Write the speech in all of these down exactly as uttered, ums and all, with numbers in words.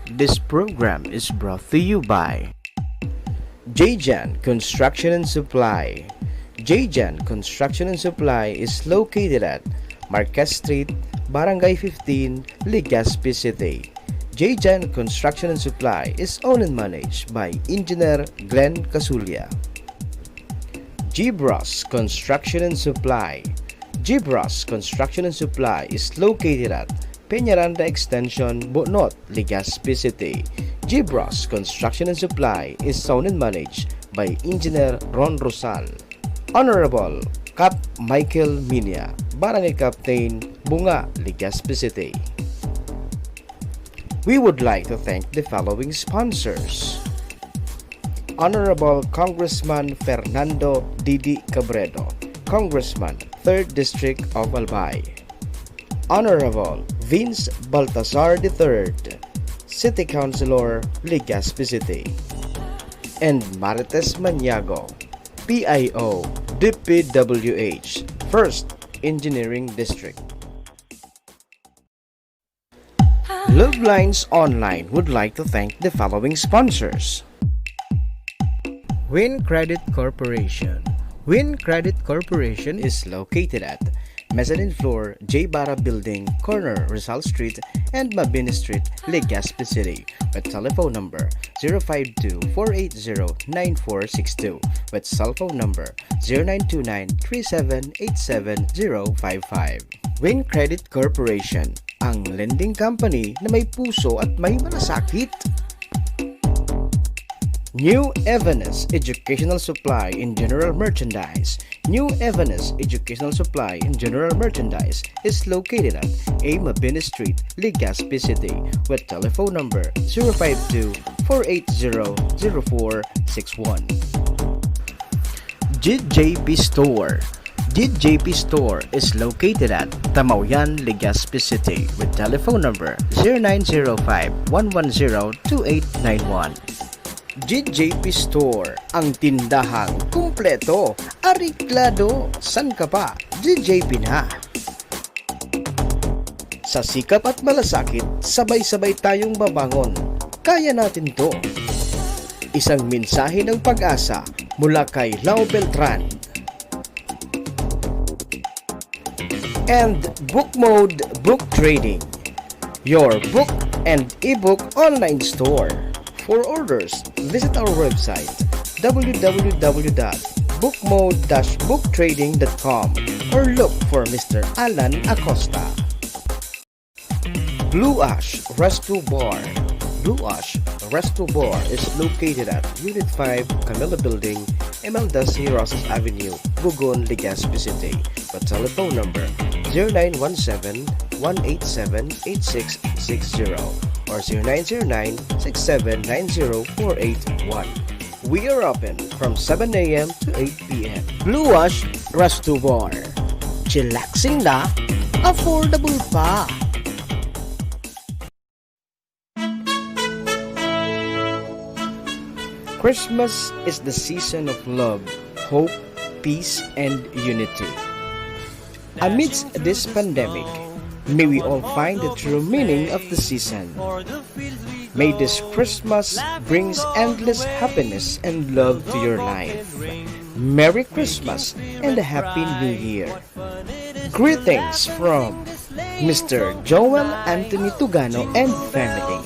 This program is brought to you by J J N Construction and Supply. J J N Construction and Supply is located at Marquez Street, Barangay fifteen, Legazpi City. J J N Construction and Supply is owned and managed by Engineer Glenn Casulia. Gibras Construction and Supply. Gibras Construction and Supply is located at Peñaranda Extension, Bonot, Legazpi City. Gibras Construction and Supply is owned and managed by Engineer Ron Rosal. Honorable Cap Michael Minia, Barangay Captain, Bunga, Legazpi City. We would like to thank the following sponsors: Honorable Congressman Fernando Didi Cabredo, Congressman, third District of Albay. Honorable Vince Baltazar the third, City Councilor, Legazpi City. And Marites Maniago, P I O, D P W H, first Engineering District. Love Lines Online would like to thank the following sponsors: Win Credit Corporation. Win Credit Corporation is located at mezzanine floor, J Barra Building, corner Rizal Street and Mabini Street, Legazpi City, with telephone number zero five two, four eight zero, nine four six two, with cell phone number zero nine two nine, three seven eight seven zero five five. Win Credit Corporation, ang lending company na may puso at may malasakit. New Evanes Educational Supply and General Merchandise. New Evanes Educational Supply and General Merchandise is located at A Mabini Street, Legazpi City, with telephone number zero five two, four eight zero, zero four six one. G J P Store. G J P Store is located at Tamaoyan, Legazpi City, with telephone number zero nine zero five, one one zero, two eight nine one. G J P Store, ang tindahang kumpleto, ariklado, san ka pa, G J P na. Sa sikap at malasakit, sabay-sabay tayong babangon. Kaya natin 'to. Isang mensahe ng pag-asa mula kay Lau Beltran. And Book Mode Book Trading, your book and ebook online store. For orders, visit our website, w w w dot book mode dash book trading dot com, or look for Mister Alan Acosta. Blue Ash Resto Bar. Blue Ash Resto Bar is located at Unit five, Camila Building, M L Dasi Rosas Avenue, Bogon, Legazpi City. With telephone number zero nine one seven, one eight seven, eight six six zero or zero nine zero nine, six seven nine zero, four eight one. We are open from seven a m to eight p m. Blue Ash Resto Bar. Chillaxing na, affordable pa. Christmas is the season of love, hope, peace, and unity. Amidst this pandemic, may we all find the true meaning of the season. May this Christmas brings endless happiness and love to your life. Merry Christmas and a Happy New Year. Greetings from Mister Joel Anthony Tugano and family.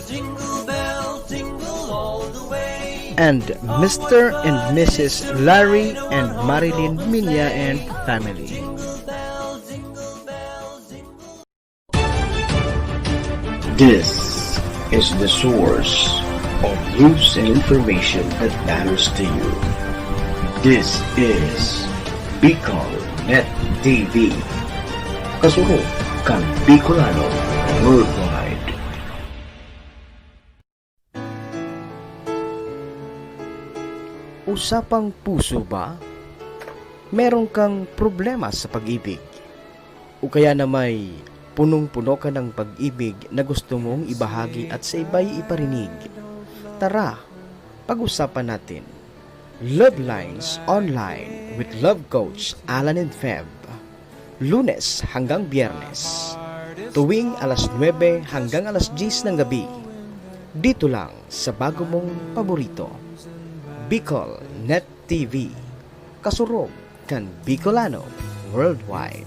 And Mister and Missus Larry and Marilyn Minya and family. This is the source of news and information that matters to you. This is Bicol Net T V. Kasunod kan Bicolano Worldwide. Usapang puso ba? Meron kang problema sa pag-ibig? O kaya na may punong-puno ka ng pag-ibig na gusto mong ibahagi at sa iba'y iparinig? Tara, pag-usapan natin. Love Lines Online with Love Coach Alan and Feb. Lunes hanggang Biyernes. Tuwing alas nuebe hanggang alas diyes ng gabi, dito lang sa bago mong paborito, Bicol Net T V, kasurog kan Bicolano Worldwide.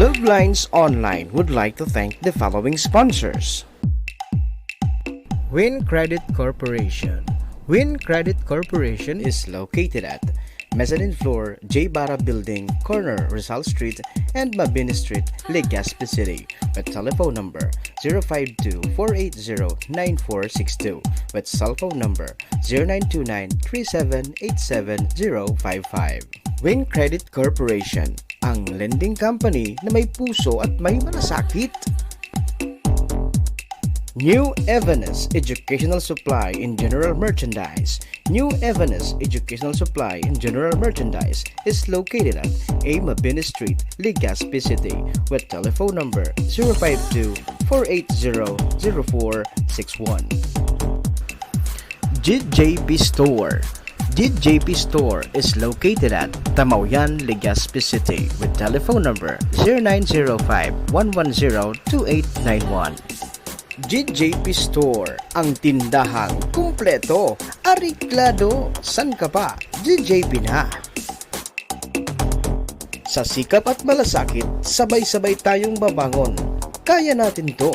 Love Lines Online would like to thank the following sponsors. Win Credit Corporation. Win Credit Corporation is located at mezzanine floor, J Barra Building, corner Rizal Street and Mabini Street, Legazpi City, with telephone number zero five two, four eight zero, nine four six two, with cell phone number zero nine two nine, three seven eight seven zero five five. Win Credit Corporation, ang lending company na may puso at may malasakit. New Evanes Educational Supply and General Merchandise. New Evanes Educational Supply and General Merchandise is located at A Mabini Street, Legazpi City, with telephone number zero five two, four eight zero, zero four six one. G J P Store. G J P Store is located at Tamaoyan, Legazpi City, with telephone number zero nine zero five, one one zero, two eight nine one. G J P Store, ang tindahang kumpleto, ariklado, san ka pa, G J P na. Sa sikap at malasakit, sabay-sabay tayong babangon. Kaya natin 'to.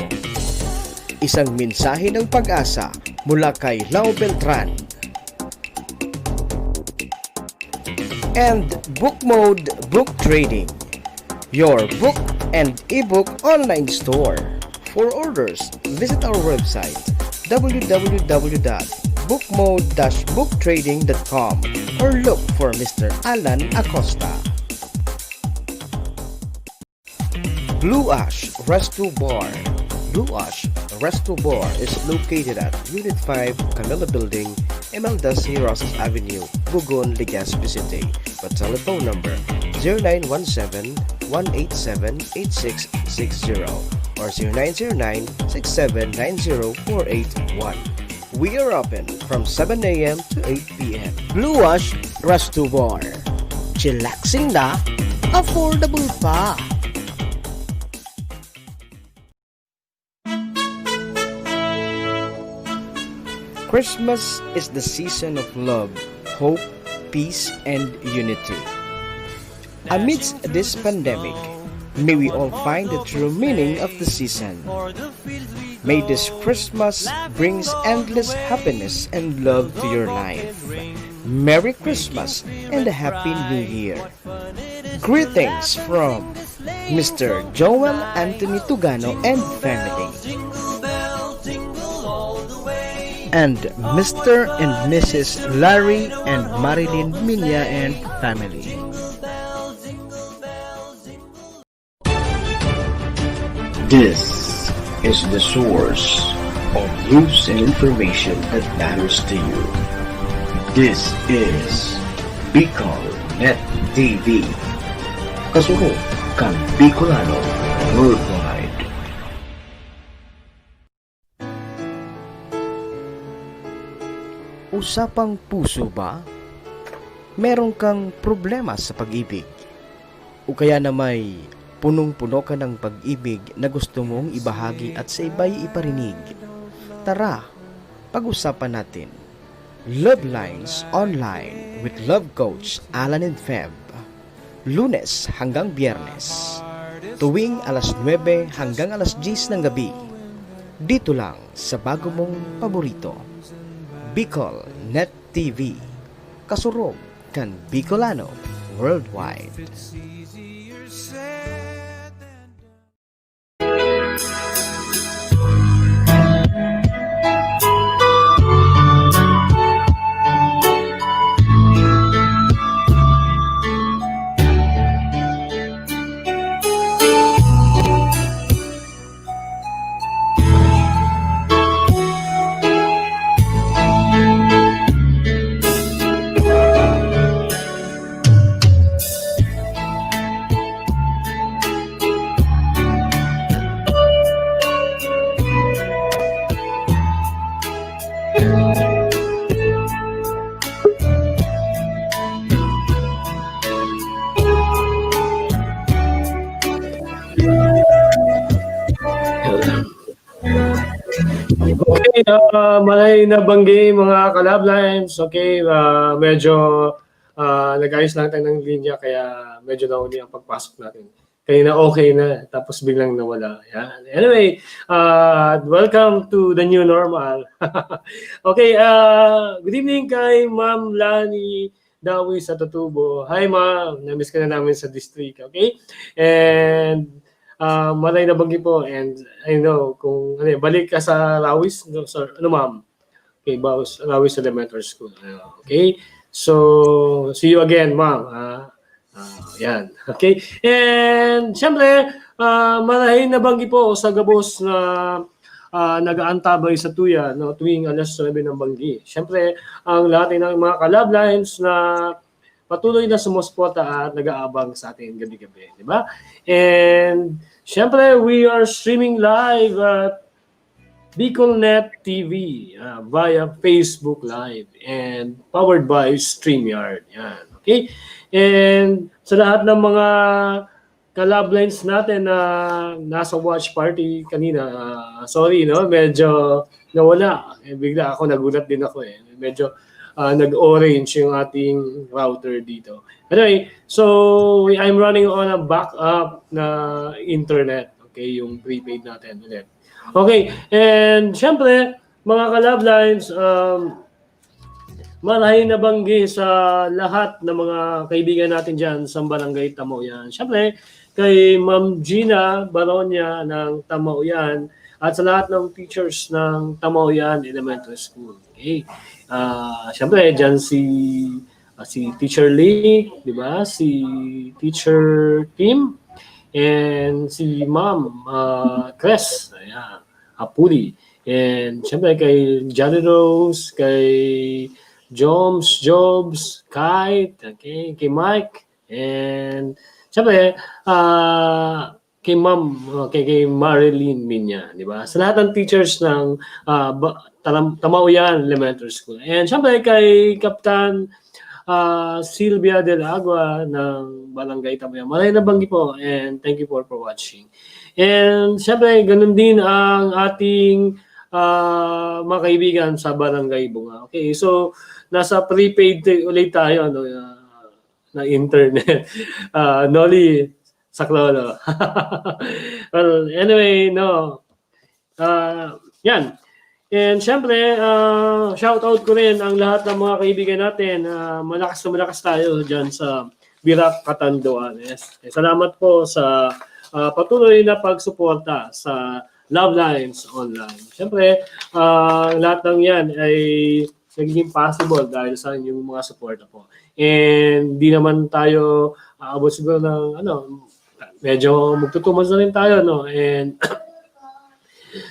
Isang mensahe ng pag-asa mula kay Lau Beltran. And Book Mode Book Trading, your book and ebook online store. For orders, visit our website, w w w dot bookmode dash book trading dot com, or look for Mister Alan Acosta. Blue Ash Resto Bar. Blue Ash Resto Bar is located at Unit five, Camila Building, M L Dusty Rosas Avenue, Bogon, Legazpi City. For telephone number, zero nine one seven, one eight seven, eight six six zero or zero nine zero nine, six seven nine zero four eight one. We are open from seven a m to eight p m. Blue Ash Resto Bar. Chillaxing na, affordable pa. Christmas is the season of love, hope, peace, and unity. Amidst this pandemic, may we all find the true meaning of the season. May this Christmas brings endless happiness and love to your life. Merry Christmas and a Happy New Year. Greetings from Mister Joel Anthony Tugano and family. And Mister and Missus Larry and Marilyn Minya and family. This is the source of news and information that matters to you. This is Bicol Net T V. Kasurog kan Bicolano Worldwide. Usapang puso ba? Meron kang problema sa pag-ibig? O kaya na may punong-puno ka ng pag-ibig na gusto mong ibahagi at sa iba'y iparinig? Tara, pag-usapan natin. Love Lines Online with Love Coach Alan and Feb. Lunes hanggang Biyernes, tuwing alas nuebe hanggang alas diyes ng gabi. Dito lang sa bago mong paborito, Bicol Net T V. Kasurog kan Bicolano Worldwide. Okay, ah, malay na banggi, mga ka-Love Lines. Okay, ah, medyo, ah, nag-ayos lang tayo ng linya, kaya medyo nauli ang pagpasok natin. Kanina okay na, tapos biglang nawala. Yan. Anyway, ah, welcome to the new normal. Okay, ah, good evening kay Ma'am Lani Dawi sa Tatubo. Hi, ma'am. Na-miss ka na namin sa district, okay? And, ah, malay na banggi po. And I know, kung ano yun, balik ka sa Lawis, no, sir, ano, ma'am? Okay, Baos, Lawis Elementary School. Ah, okay? So, see you again, ma'am. Ah, ah, yan. Okay? And, syempre, ah, malay na banggi po sa gabos na, ah, nag-aantabay sa tuya, no, tuwing alas nuebe ng banggi. Syempre, ang lahat ng mga ka-Love Lines na patuloy na sumusuporta at nag-aabang sa atin gabi-gabi, di ba? And, syempre, we are streaming live at Bicol Net T V, ah, via Facebook Live and powered by StreamYard. Yan, okay? And sa lahat ng mga ka-Love Lines natin na nasa watch party kanina, ah, sorry, no? Medyo nawala. Eh, bigla ako, nagulat din ako, eh. Medyo, ah, nag-orange yung ating router dito. Anyway, so I'm running on a backup na internet. Okay, yung prepaid natin ulit. Okay, and syempre, mga ka-Love Lines, um, malay na banggi sa lahat ng mga kaibigan natin dyan sa Barangay Tamo. Yan. Syempre, kay Ma'am Gina Baronia ng Tamaoyan at sa lahat ng teachers ng Tamaoyan Elementary School. Okay. Ah, siyempre, dyan si ah, si Teacher Lee, di ba? Si Teacher Kim, and si Ma'am ah, Cres. Ayan. Apuli. And siyempre kay Jolly Rose, kay Joms, Jobs, Kite, okay, kay Mike, and siyempre, ah, kay Ma'am, okay, kay Marilyn Minya, di ba? Sa lahat ng teachers ng ah, ba, Talam- Tamauyan Elementary School. And siyempre kay Kapitan ah, Sylvia de la Agua ng Barangay Tamauyan. Maray na banggi po, and thank you for, for watching. And siyempre, ganun din ang ating ah, mga kaibigan sa Barangay Bunga. Okay, so nasa prepaid t- ulit tayo, ano, ah, na internet. Ah, Noli, Saklolo. Well, anyway, no. Ah, yan. And syempre, ah, shout out ko rin ang lahat ng mga kaibigan natin. Ah, malakas na malakas tayo dyan sa Virac, Catanduanes. Eh, salamat po sa ah, patuloy na pagsuporta sa Love Lines Online. Siyempre, ah, lahat ng yan ay nagiging possible dahil sa inyong mga suporta po. And di naman tayo aabot siguro ng, ano, medyo magtutumas na rin tayo, no? And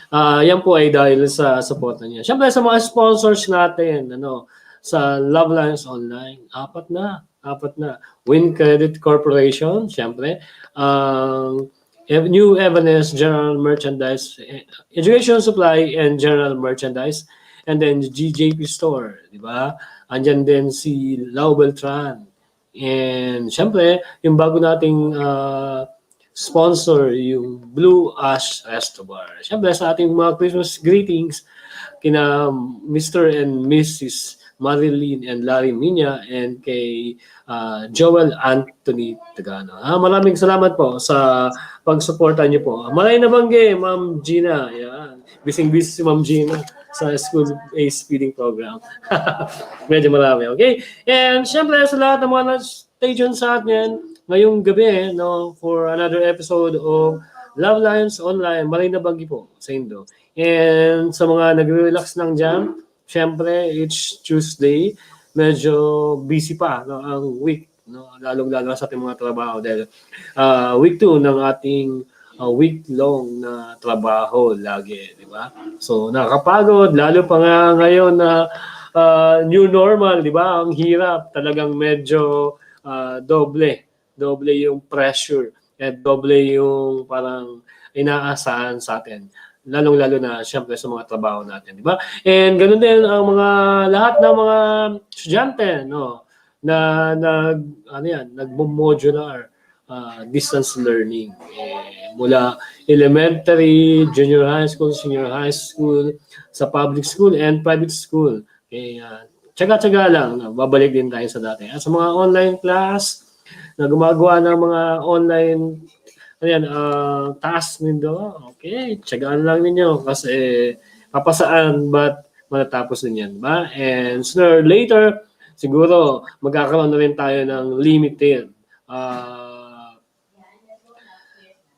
ah, yan po ay dahil sa suporta niya. Siyempre, sa mga sponsors natin, ano, sa Love Lines Online, apat na, apat na. Win Credit Corporation, siyempre, ang Ev- New Evanes General Merchandise, eh, Education Supply and General Merchandise, and then G J P Store, di ba? Andyan din si Lau Beltran. And syempre, yung bago nating ah, sponsor, yung Blue Ash Resto Bar. Syempre, sa ating mga Christmas greetings, kina Mister and Missus Marilyn and Larry Minya, and kay ah, Joel Anthony Tagano. Ah, maraming salamat po sa pagsuporta niyo po. Maray na banggi, Ma'am Gina. Yan. Busy-busy si Ma'am Gina sa school-based feeding program. Medyo marami, okay? And syempre, sa lahat ng mga na-stay tuned sa atin ngayong gabi, no, for another episode of Love Lines Online, maray na banggi po sa indo. And sa mga nagre-relax lang dyan, syempre, each Tuesday, medyo busy pa, no, ang week, no, lalong-lalo na sa ating mga trabaho dahil ah, week two ng ating ah, week-long na trabaho lagi, di ba? So, nakakapagod, lalo pa nga ngayon na ah, new normal, di ba? Ang hirap, talagang medyo ah, doble, doble yung pressure at doble yung parang inaasahan sa atin. Lalong-lalo na, syempre, sa mga trabaho natin, di ba? And ganun din ang mga, lahat ng mga estudyante, no, na nag, ano yan, nagmo-modular ah, distance learning. Eh, mula elementary, junior high school, senior high school, sa public school and private school. Okay, ah, tsaga-tsaga lang, no? Babalik din tayo sa dati. At sa mga online class, na gumagawa ng mga online, ano yan, ah, task nindo, okay, tsagaan lang ninyo kasi papasaan, but matatapos din yan, di ba? And sooner or later, siguro, magkakaroon na rin tayo ng limited ah,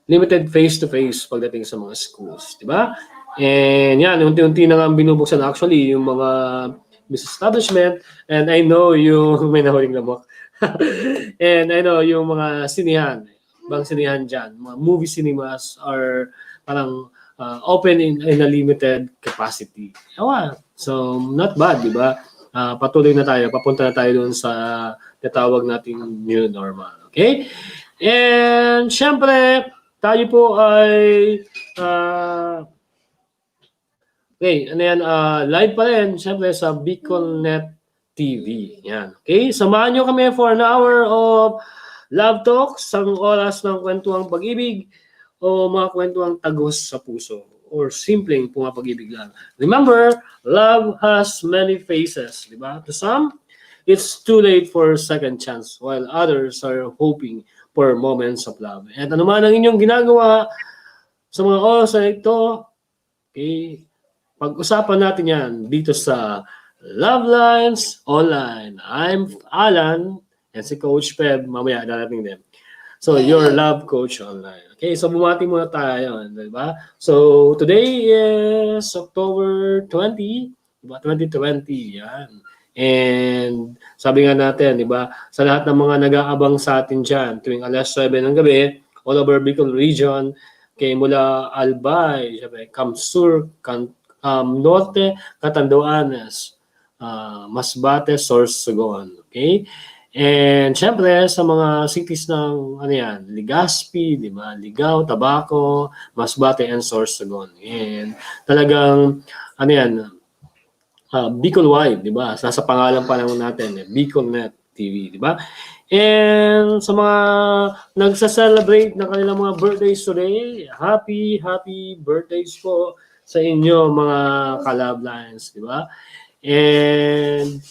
limited face-to-face pagdating sa mga schools, di ba? And yan, unti-unti na nga binubuksan actually yung mga business establishment, and I know yung may nahuling lamok. And I know yung mga sinihan, bang sinihan dyan, mga movie cinemas are parang ah, open in, in a limited capacity. Ewan. So, not bad, di ba? Ah, patuloy na tayo, papunta na tayo doon sa tinatawag nating new normal. Okay? And, syempre, tayo po ay, ah, okay, ano yan, ah, live pa rin, syempre, sa BicolNet T V. Yan. Okay? Samahan nyo kami for an hour of love talk, isang oras ng kwentuhang pag-ibig o mga kwentuhang tagos sa puso or simpleng pumapag-ibig lang. Remember, love has many faces, di ba? To some, it's too late for a second chance, while others are hoping for moments of love. At anuman ang inyong ginagawa sa mga oras na ito, okay, pag-usapan natin yan dito sa Love Lines Online. I'm Alan, and si Coach Peb, mamaya darating din. So, your love coach online. Okay, so bumati muna tayo, di ba? So, today is October twenty, di ba? Twenty twenty, yan. And sabi nga natin, di ba, sa lahat ng mga nag-aabang sa atin dyan, tuwing alas nuebe ng gabi, all over Bicol region, okay, mula Albay, syempre, Camsur, Can, um, Norte, Catanduanes, ah, Masbate, Sorsogon. Okay? And syempre, sa mga cities ng, ano yan, Legazpi, di ba? Ligao, Tabaco, Masbate, and Sorsogon. And talagang, ano yan, ah, Bicol wide, di ba? Sa, sa pangalan pa lang natin, eh, Bicol Net T V, di ba? And sa mga nagsa-celebrate ng kanilang mga birthdays today, happy, happy birthdays po sa inyo, mga Kalab Lines, di ba? And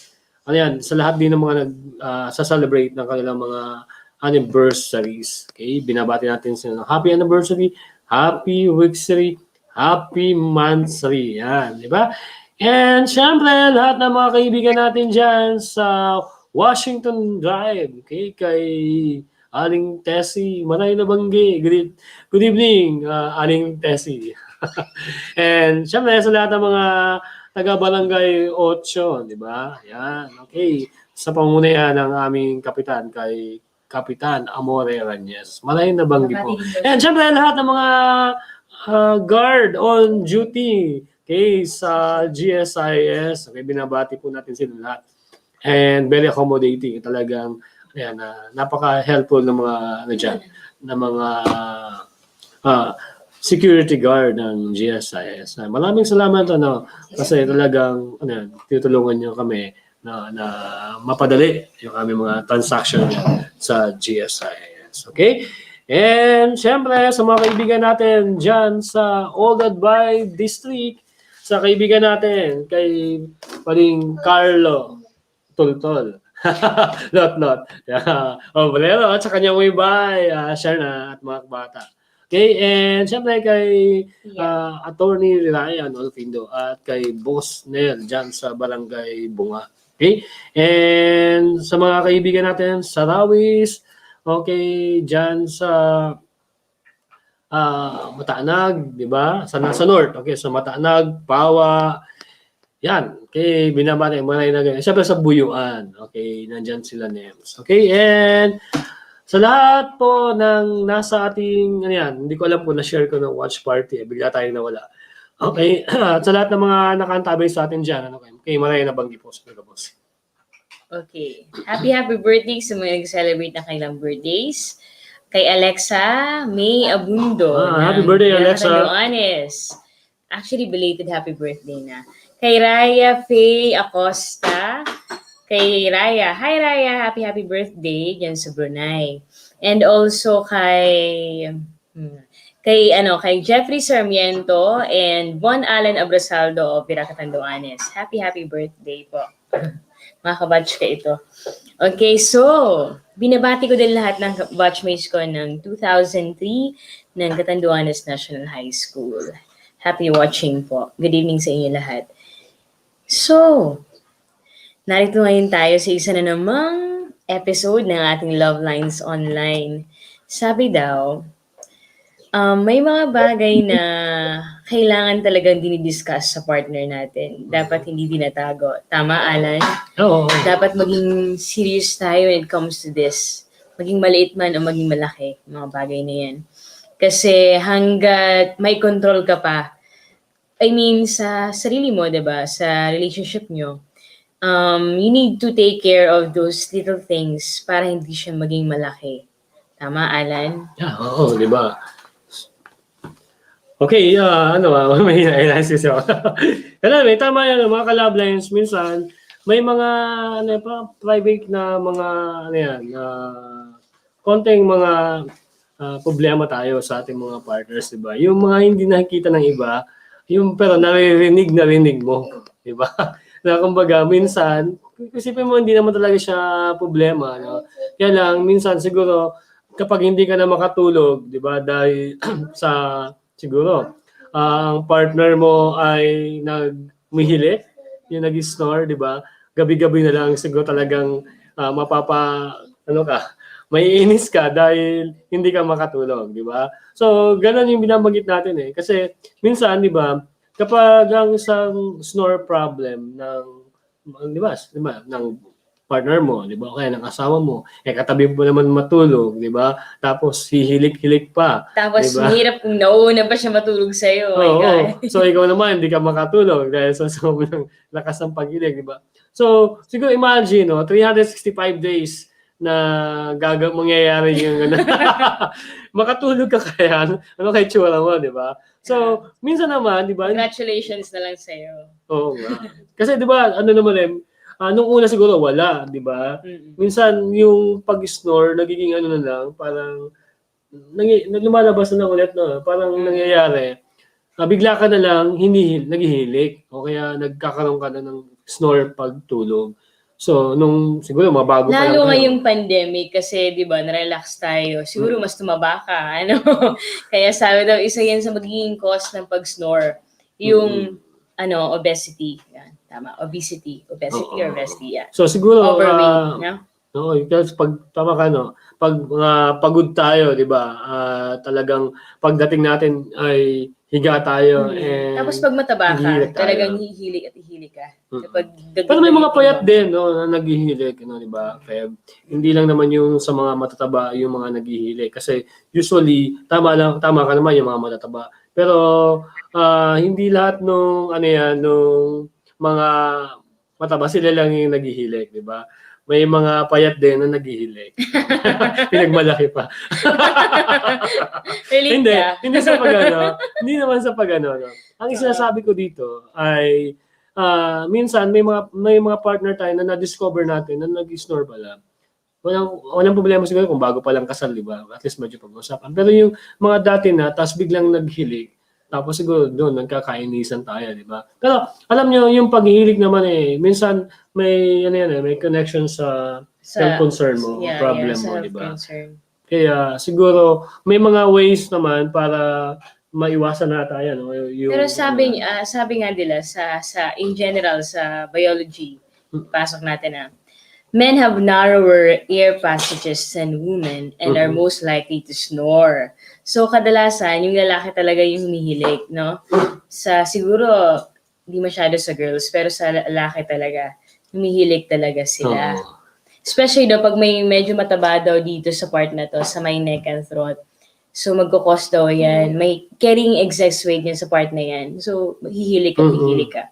ano yan, sa lahat din ng mga nag, ah, sa-celebrate ng kanilang mga anniversaries. Okay? Binabati natin sila ng happy anniversary, happy weeksary, happy monthsary. Yan, di ba? And syempre, lahat ng mga kaibigan natin dyan sa Washington Drive, okay? Kay Aling Tessie, Manay na Banggi. Good, eve- good evening, ah, Aling Tessie. And syempre, sa lahat ng mga taga Barangay Ocho, di ba? Yan, okay. Sa pangungunahan ng aming kapitan, kay Kapitan Amore Rañez. Manay na Banggi po. Nabati din daw. And syempre, lahat ng mga, ah, guard on duty, okay, sa G S I S, okay, binabati po natin sila lahat. And very accommodating, talagang, ayan, ah, napaka-helpful ng mga, ano dyan, ng mga, ah, security guard ng G S I S. Ah, maraming salamat, ano, kasi talagang, ano yan, tinutulungan nyo kami na, na mapadali yung aming mga transaction sa G S I S. Okay? And syempre, sa mga kaibigan natin dyan sa Old Albay District, sa kaibigan natin, kay Paring Carlo Toltol. Not, not. Yeah. Oh, Bolero, at sa kanyang way by, ah, Sharna at mga bata. Okay, and syempre kay, yeah, ah, Attorney Ryan Olfindo at kay Boss Nel dyan sa Barangay Bunga. Okay? And sa mga kaibigan natin sa Rawis, okay, dyan sa, ah, Mataanag, di ba? Sa, sa North, okay, sa Mataanag, Pawa, yan, kay binabati, Manay na Banggi. Siyempre sa Buyuan, okay, nandyan sila, Nems. Okay, and sa lahat po ng nasa ating, ano yan, hindi ko alam kung na-share ko ng watch party, eh, bigla tayong nawala. Okay, at sa lahat ng mga nakaantabay sa atin dyan, ano, kay, kay Manay na Banggi po, sa Boss. Okay. Happy, happy birthday sa mga nag-celebrate ng kanilang birthdays. Kay Alexa May Abundo. Ah, happy birthday, Alexa. Honest. Actually, belated happy birthday na. Kay Raya Faye Acosta. Kay Raya. Hi, Raya. Happy, happy birthday dyan sa Brunei. And also kay, hmm, kay, ano, kay Jeffrey Sarmiento and Bon Alan Abrasaldo of Viracatanduanes. Happy, happy birthday po. Mga kabatch ka ito. Okay, so, binabati ko din lahat ng batchmates ko ng two thousand three ng Catanduanes National High School. Happy watching po. Good evening sa inyo lahat. So, narito ngayon tayo sa isa na namang episode ng ating Love Lines Online. Sabi daw, um, may mga bagay na kailangan talagang dinidiscuss sa partner natin. Dapat hindi tinatago. Tama, Alan? Oo. Dapat maging serious tayo when it comes to this. Maging maliit man o maging malaki, mga bagay na yan. Kasi hanggat may control ka pa, I mean, sa sarili mo, 'di ba? Sa relationship nyo, um, you need to take care of those little things para hindi siya maging malaki. Tama, Alan? Yeah, oo, di ba? Okay, ah, ano, ah, may, may, may, may, tama yan, mga ka-love lines, minsan, may mga, ano pa, private na mga, ano yan, ah, konting mga, ah, problema tayo sa ating mga partners, di ba? Yung mga hindi nakikita ng iba, yung pero naririnig, narinig mo, di ba? Na kumbaga, minsan, isipin mo, hindi naman talaga siya problema, no? Kaya lang, minsan siguro, kapag hindi ka na makatulog, di ba, dahil sa, siguro, ah, ang partner mo ay nagmihilik, yung nag-snore, di ba? Gabi-gabi na lang siguro talagang, ah, mapapa, ano ka, maiinis ka dahil hindi ka makatulog, di ba? So, ganun yung binabanggit natin eh. Kasi minsan, di ba, kapag ang isang snore problem ng, di ba, di ba, ng partner mo, di ba, o kaya ng asawa mo, eh katabi mo naman matulog, di ba? Tapos hihilik-hilik pa, Tapos di ba? Mahirap kung nauuna pa siya matulog sa'yo. Oh my Oo. God. So ikaw naman, hindi ka makatulog dahil sa sobrang lakas ng paghilik, di ba? So siguro imagine, no, three hundred sixty-five days na gaga mangyayari yung ano. Makatulog ka kaya? Ano kaya itsura mo, di ba? So, minsan naman, di ba? Congratulations na lang sa'yo. Oo nga. Kasi di ba, ano naman eh, ah, nung una siguro wala, di ba? Mm-mm. Minsan yung pag-snore, nagiging ano na lang, parang nangi- lumalabas na lang ulit, no? Parang Mm. nangyayari, ah, bigla ka na lang hinihil, naghihilik o kaya nagkakaroon ka na ng snore pagtulog. So, nung siguro mga bago pa lang Lalo kayo. Ngayong pandemic kasi, di ba, na-relax tayo. Siguro Mm. mas tumaba ka, ano? Kaya sabi daw, isa yan sa magiging cause ng pag-snore. Yung, Mm. ano, obesity. Yan, tama. Obesity. Obesity Oo. or obesity, yeah. So, siguro, Overweight, ah, no? Oo, because pag, tama ka, no? Pag mga pagod tayo, di ba? Ah, talagang pagdating natin ay higa tayo. Mm. And Tapos pag mataba ka, hihilik tayo. Talagang hihilik at hihilik ka. Mm. Kapag dagdag Pero may na mga dagdag payat mo. Din, no, na naghihilik, no, di ba, Feb? Hindi lang naman yung sa mga matataba, yung mga naghihilik. Kasi usually, tama lang, tama ka naman yung mga matataba. Pero ah, hindi lahat nung, ano yan, nung mga mataba, sila lang yung naghihilik, di ba? May mga payat din na naghihilik. Pinagmalaki pa. Relate Hindi, ka. hindi sa pag-ano, hindi naman sa pag-ano, no? Ang Oo. sinasabi ko dito ay, ah, minsan may mga, may mga partner tayo na na-discover natin na nag-snore pala. Walang, walang problema siguro kung bago pa lang kasal, di ba? At least medyo pag-uusapan. Pero yung mga dati na, tapos biglang naghilik, tapos siguro doon, nagkakainisan tayo, di ba? Pero alam nyo, yung paghihilik naman eh, minsan may, ano yan eh, may connection sa, Sa health concern mo, yeah, problem yeah, sa mo, health di ba? Concern. Kaya siguro may mga ways naman para maiwasan na tayo, no? Yung, Pero sabi, ano, ah, sabi nga nila sa, sa in general sa biology, Hmm. pasok natin ah. Men have narrower air passages than women and are Mhm. most likely to snore. So kadalasan yung lalaki talaga yung humihilik, no? Sa siguro di masyado sa girls, pero sa lalaki talaga, humihilik talaga sila. Oo. Especially daw pag may medyo mataba daw dito sa part na to, sa may neck and throat. So magkakos daw yan. May carrying excess weight yan sa part na yan. So hihilik ka, Mhm. hihilik ka.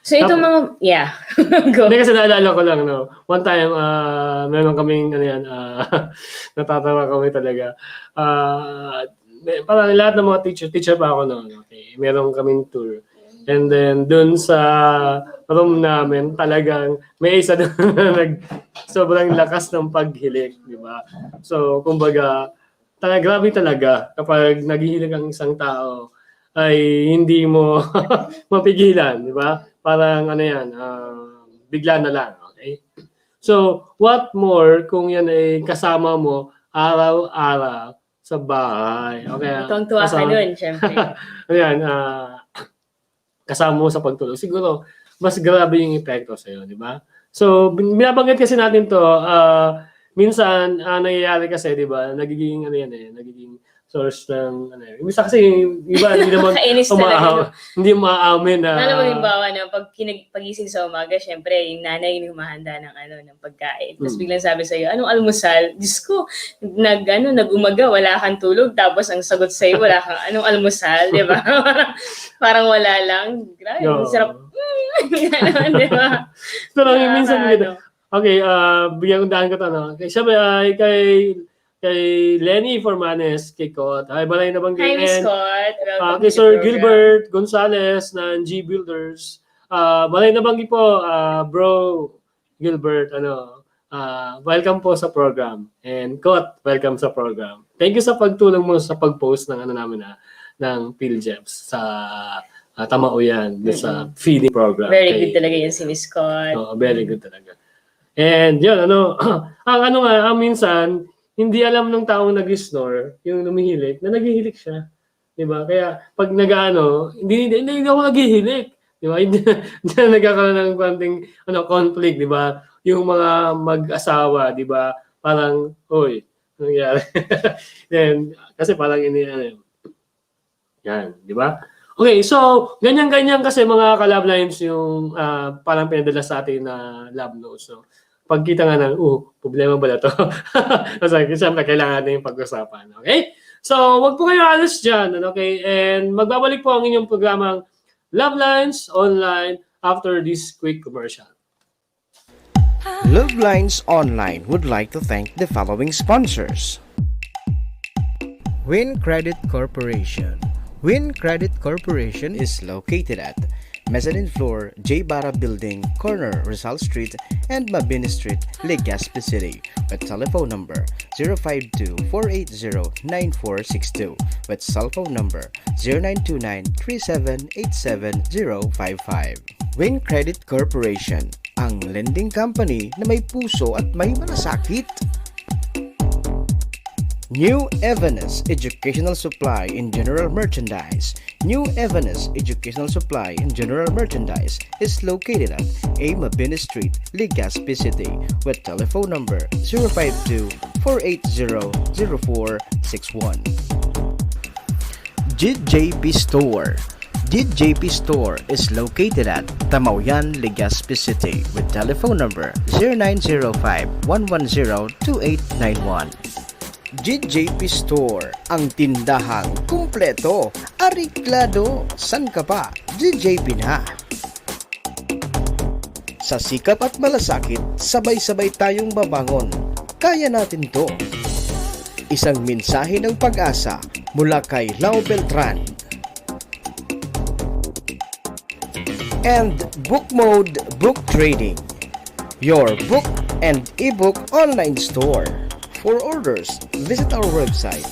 So itong Tap- mga, yeah. Go. Hindi, kasi naalala ko lang, no? One time, ah, meron kaming, ano yan, ah, natatawa kami talaga. Ah, may- parang lahat ng mga teacher, teacher pa ako noon, okay? Meron kaming tour. And then, dun sa room namin, talagang may isa doon na nag, sobrang lakas ng paghilik, di ba? So, kumbaga, talaga, grabe talaga kapag naghihilik ang isang tao ay hindi mo mapigilan, di ba? Parang ano yan, ah, bigla na lang, okay? So, what more kung yan ay kasama mo araw-araw sa bahay? Okay, Tuwang-tuwa ka kasama- nun, syempre. Ayan, ah, kasama mo sa pagtulog. Siguro, mas grabe yung epekto sa'yo, di ba? So, bin- binabanggit kasi natin to, ah, minsan, ah, nangyayari kasi, di ba, nagiging, ano yan eh, nagiging source ng, ano eh. Minsan kasi, yung iba, hindi naman Nakakainis talaga, umaaw- no? Hindi umaamin na Lalo mag halimbawa na pag kinag- pagising sa umaga, syempre, yung nanay yung humahanda ng ano, ng pagkain. Tapos Mm. biglang sabi sa'yo, "Anong almusal?" Diyos ko, nag, ano, nag-umaga, wala kang tulog. Tapos ang sagot sa'yo, wala kang, "Anong almusal?" Di ba? Parang wala lang. Grabe, Oo. Sarap. Mm, ganun, di ba? Pero Nakaka- minsan, ano. Okay, ah, bigyan ko daan ko to, no? Kay, siyempre, ay kay, kay Lenny Formanes, kay Kot. Ay, balay na bang Hi, Miss Kot. Welcome Ah, to kay the Sir program. Gilbert Gonzalez ng G Builders. Ah, balay na banggi po, ah, bro Gilbert, ano, ah, welcome po sa program. And Kot, welcome sa program. Thank you sa pagtulong mo sa pag-post ng ano namin, ah, ng PhilGeps sa ah, Tamauyan, dun sa Mm-mm. feeding program. Very Kay- good talaga yan si Miss Kot. Oo, very good talaga. And yun, ano, ang ano nga, ang minsan, hindi alam ng taong nag-snore, yung humihilik, na naghihilik siya. Di ba? Kaya pag nag-ano, hindi, hindi, hindi ako naghihilik. Di ba? Hindi, hindi na nagkakaroon ng konting ano, conflict, di ba? Yung mga mag-asawa, di ba? Parang, "Uy, anong nangyari?" Then, kasi parang ini-, ano yun. Yan, di ba? Okay, so, ganyan-ganyan kasi, mga ka-Love Lines, yung, ah, parang pinadala sa atin na love notes, no? Pagkita nga ng, "Oh, problema ba na to?" Kasi, siyempre, kailangan na yung pag-usapan, okay? So, wag po kayo alis dyan, ano, okay? And magbabalik po ang inyong programang Love Lines Online after this quick commercial. Love Lines Online would like to thank the following sponsors. Win Credit Corporation. Win Credit Corporation is located at mezzanine floor, J Barra Building, corner Rizal Street and Mabini Street, Legazpi City, with telephone number zero five two, four eight zero, nine four six two, with cellphone number zero nine two nine, three seven eight seven zero five five. Win Credit Corporation, ang lending company na may puso at may malasakit. New Evanes Educational Supply and General Merchandise. New Evanes Educational Supply and General Merchandise is located at A Mabini Street, Legazpi City, with telephone number zero five two, four eight zero, zero four six one. G J P Store. G J P Store is located at Tamaoyan, Legazpi City, with telephone number zero nine zero five, one one zero, two eight nine one. G J P Store, ang tindahang kumpleto, ariklado, san ka pa? G J P na. Sa sikap at malasakit, sabay-sabay tayong babangon. Kaya natin 'to. Isang mensahe ng pag-asa mula kay Lau Beltran. And Book Mode Book Trading, your book and ebook online store. For orders, visit our website,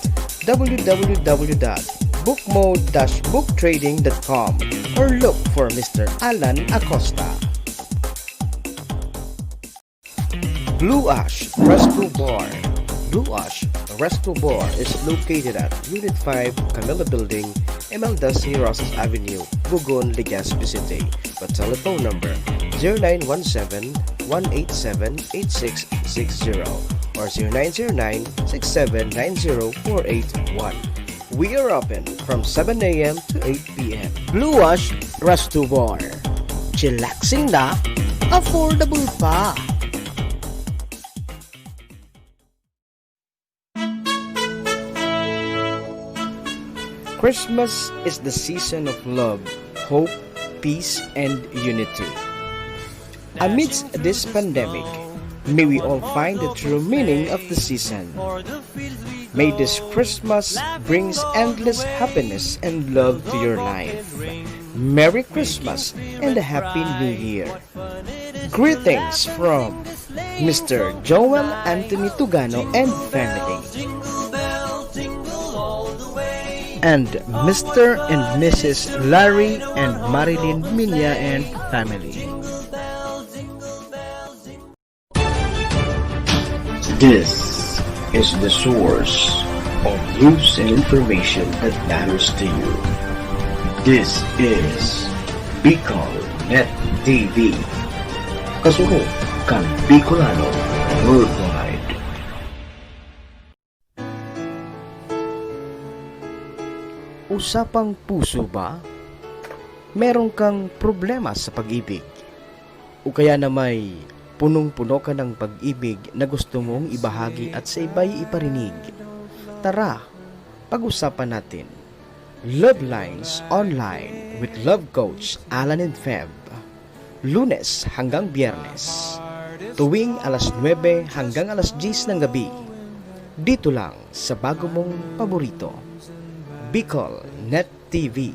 w w w dot book mode dash book trading dot com, or look for Mister Alan Acosta. Blue Ash Resto Bar. Blue Ash Resto Bar is located at Unit five, Camila Building, M L Dusty Rosas Avenue, Bogon, Legazpi City. With telephone number zero nine one seven, one eight seven, eight six six zero or zero nine zero nine, six seven nine zero four eight one. We are open from seven a.m. to eight p.m. Blue Wash Resto Bar. Chillaxing na, affordable pa. Christmas is the season of love, hope, peace, and unity. Amidst this pandemic, may we all find the true meaning of the season. May this Christmas brings endless happiness and love to your life. Merry Christmas and a Happy New Year. Greetings from Mister Joel Anthony Tugano and family. And Mister and Missus Larry and Marilyn Minya and family. This is the source of news and information that matters to you. This is Bicol Net T V. Kasurog kan Bicolano worldwide. Usapang puso ba? Meron kang problema sa pag-ibig? O kaya na may punong-puno ka ng pag-ibig na gusto mong ibahagi at sa iba'y iparinig? Tara, pag-usapan natin. Love Lines Online with Love Coach Alan and Feb. Lunes hanggang Biyernes. Tuwing alas nuebe hanggang alas diyes ng gabi. Dito lang sa bago mong paborito. Bicol Net T V.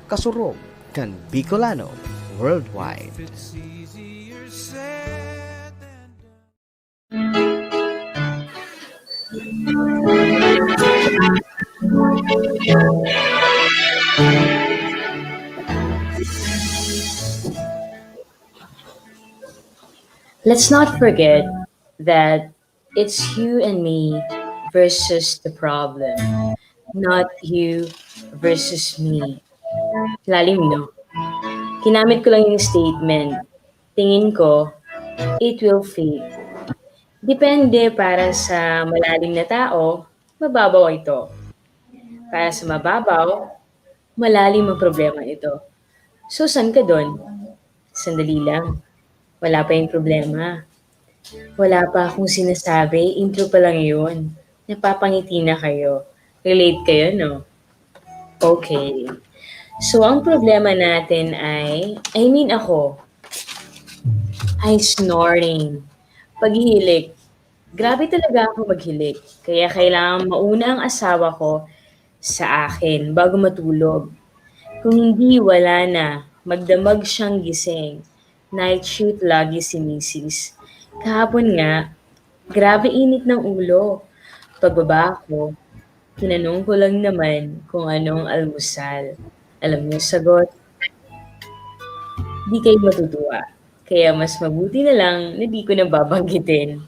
Kasurog kan Bicolano Worldwide. Let's not forget that it's you and me versus the problem, not you versus me. Lalim, no? Ginamit ko lang yung statement. Tingin ko, it will fade. Depende, para sa malalim na tao, mababaw ito. Para sa mababaw, malalim ang problema ito. So, saan ka dun? Sandali lang. Wala pa yung problema. Wala pa akong sinasabi, intro pa lang yun. Napapangiti na kayo. Relate kayo, no? Okay. So, ang problema natin ay, I mean ako, ay snoring. Paghihilik. Grabe talaga ako maghilik. Kaya kailangan mauna ang asawa ko sa akin bago matulog. Kung hindi, wala na. Magdamag siyang gising. Night shift lagi si misis. Kahapon nga, grabe init ng ulo. Pagbaba ko, tinanong ko lang naman kung anong almusal. Alam niyo sagot? Di kayo matutuwa. Kaya mas mabuti na lang na di ko na babanggitin.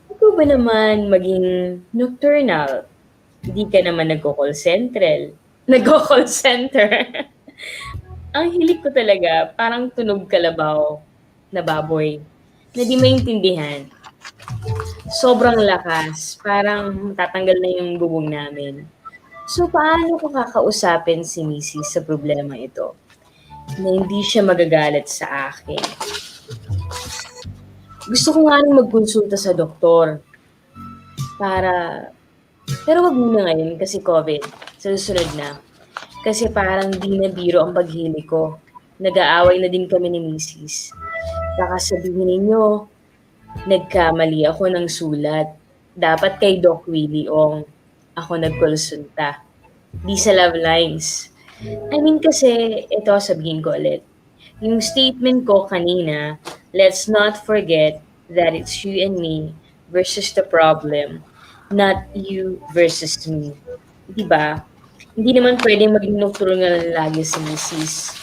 Ikaw ba naman maging nocturnal? Di ka naman nagko-call central. Nagko-call center. Ang hilig ko talaga, parang tunog kalabaw na baboy na di maintindihan. Sobrang lakas, parang matatanggal na yung bubong namin. So, paano ko kakausapin si misis sa problema ito? Na hindi siya magagalit sa akin. Gusto ko nga rin magkonsulta sa doktor para, pero wag muna ngayon kasi covid. Sa susunod na. Kasi parang di na biro ang paghili ko. Nag-aaway na din kami ni misis. Baka sabihin ninyo, nagkamali ako ng sulat. Dapat kay Doc Willie Ong ako nagkonsulta. Di sa love lines. I mean kasi, ito sabihin ko ulit. Yung statement ko kanina, let's not forget that it's you and me versus the problem, not you versus me. Di ba? Hindi naman pwedeng maging nocturnal lagi si misis.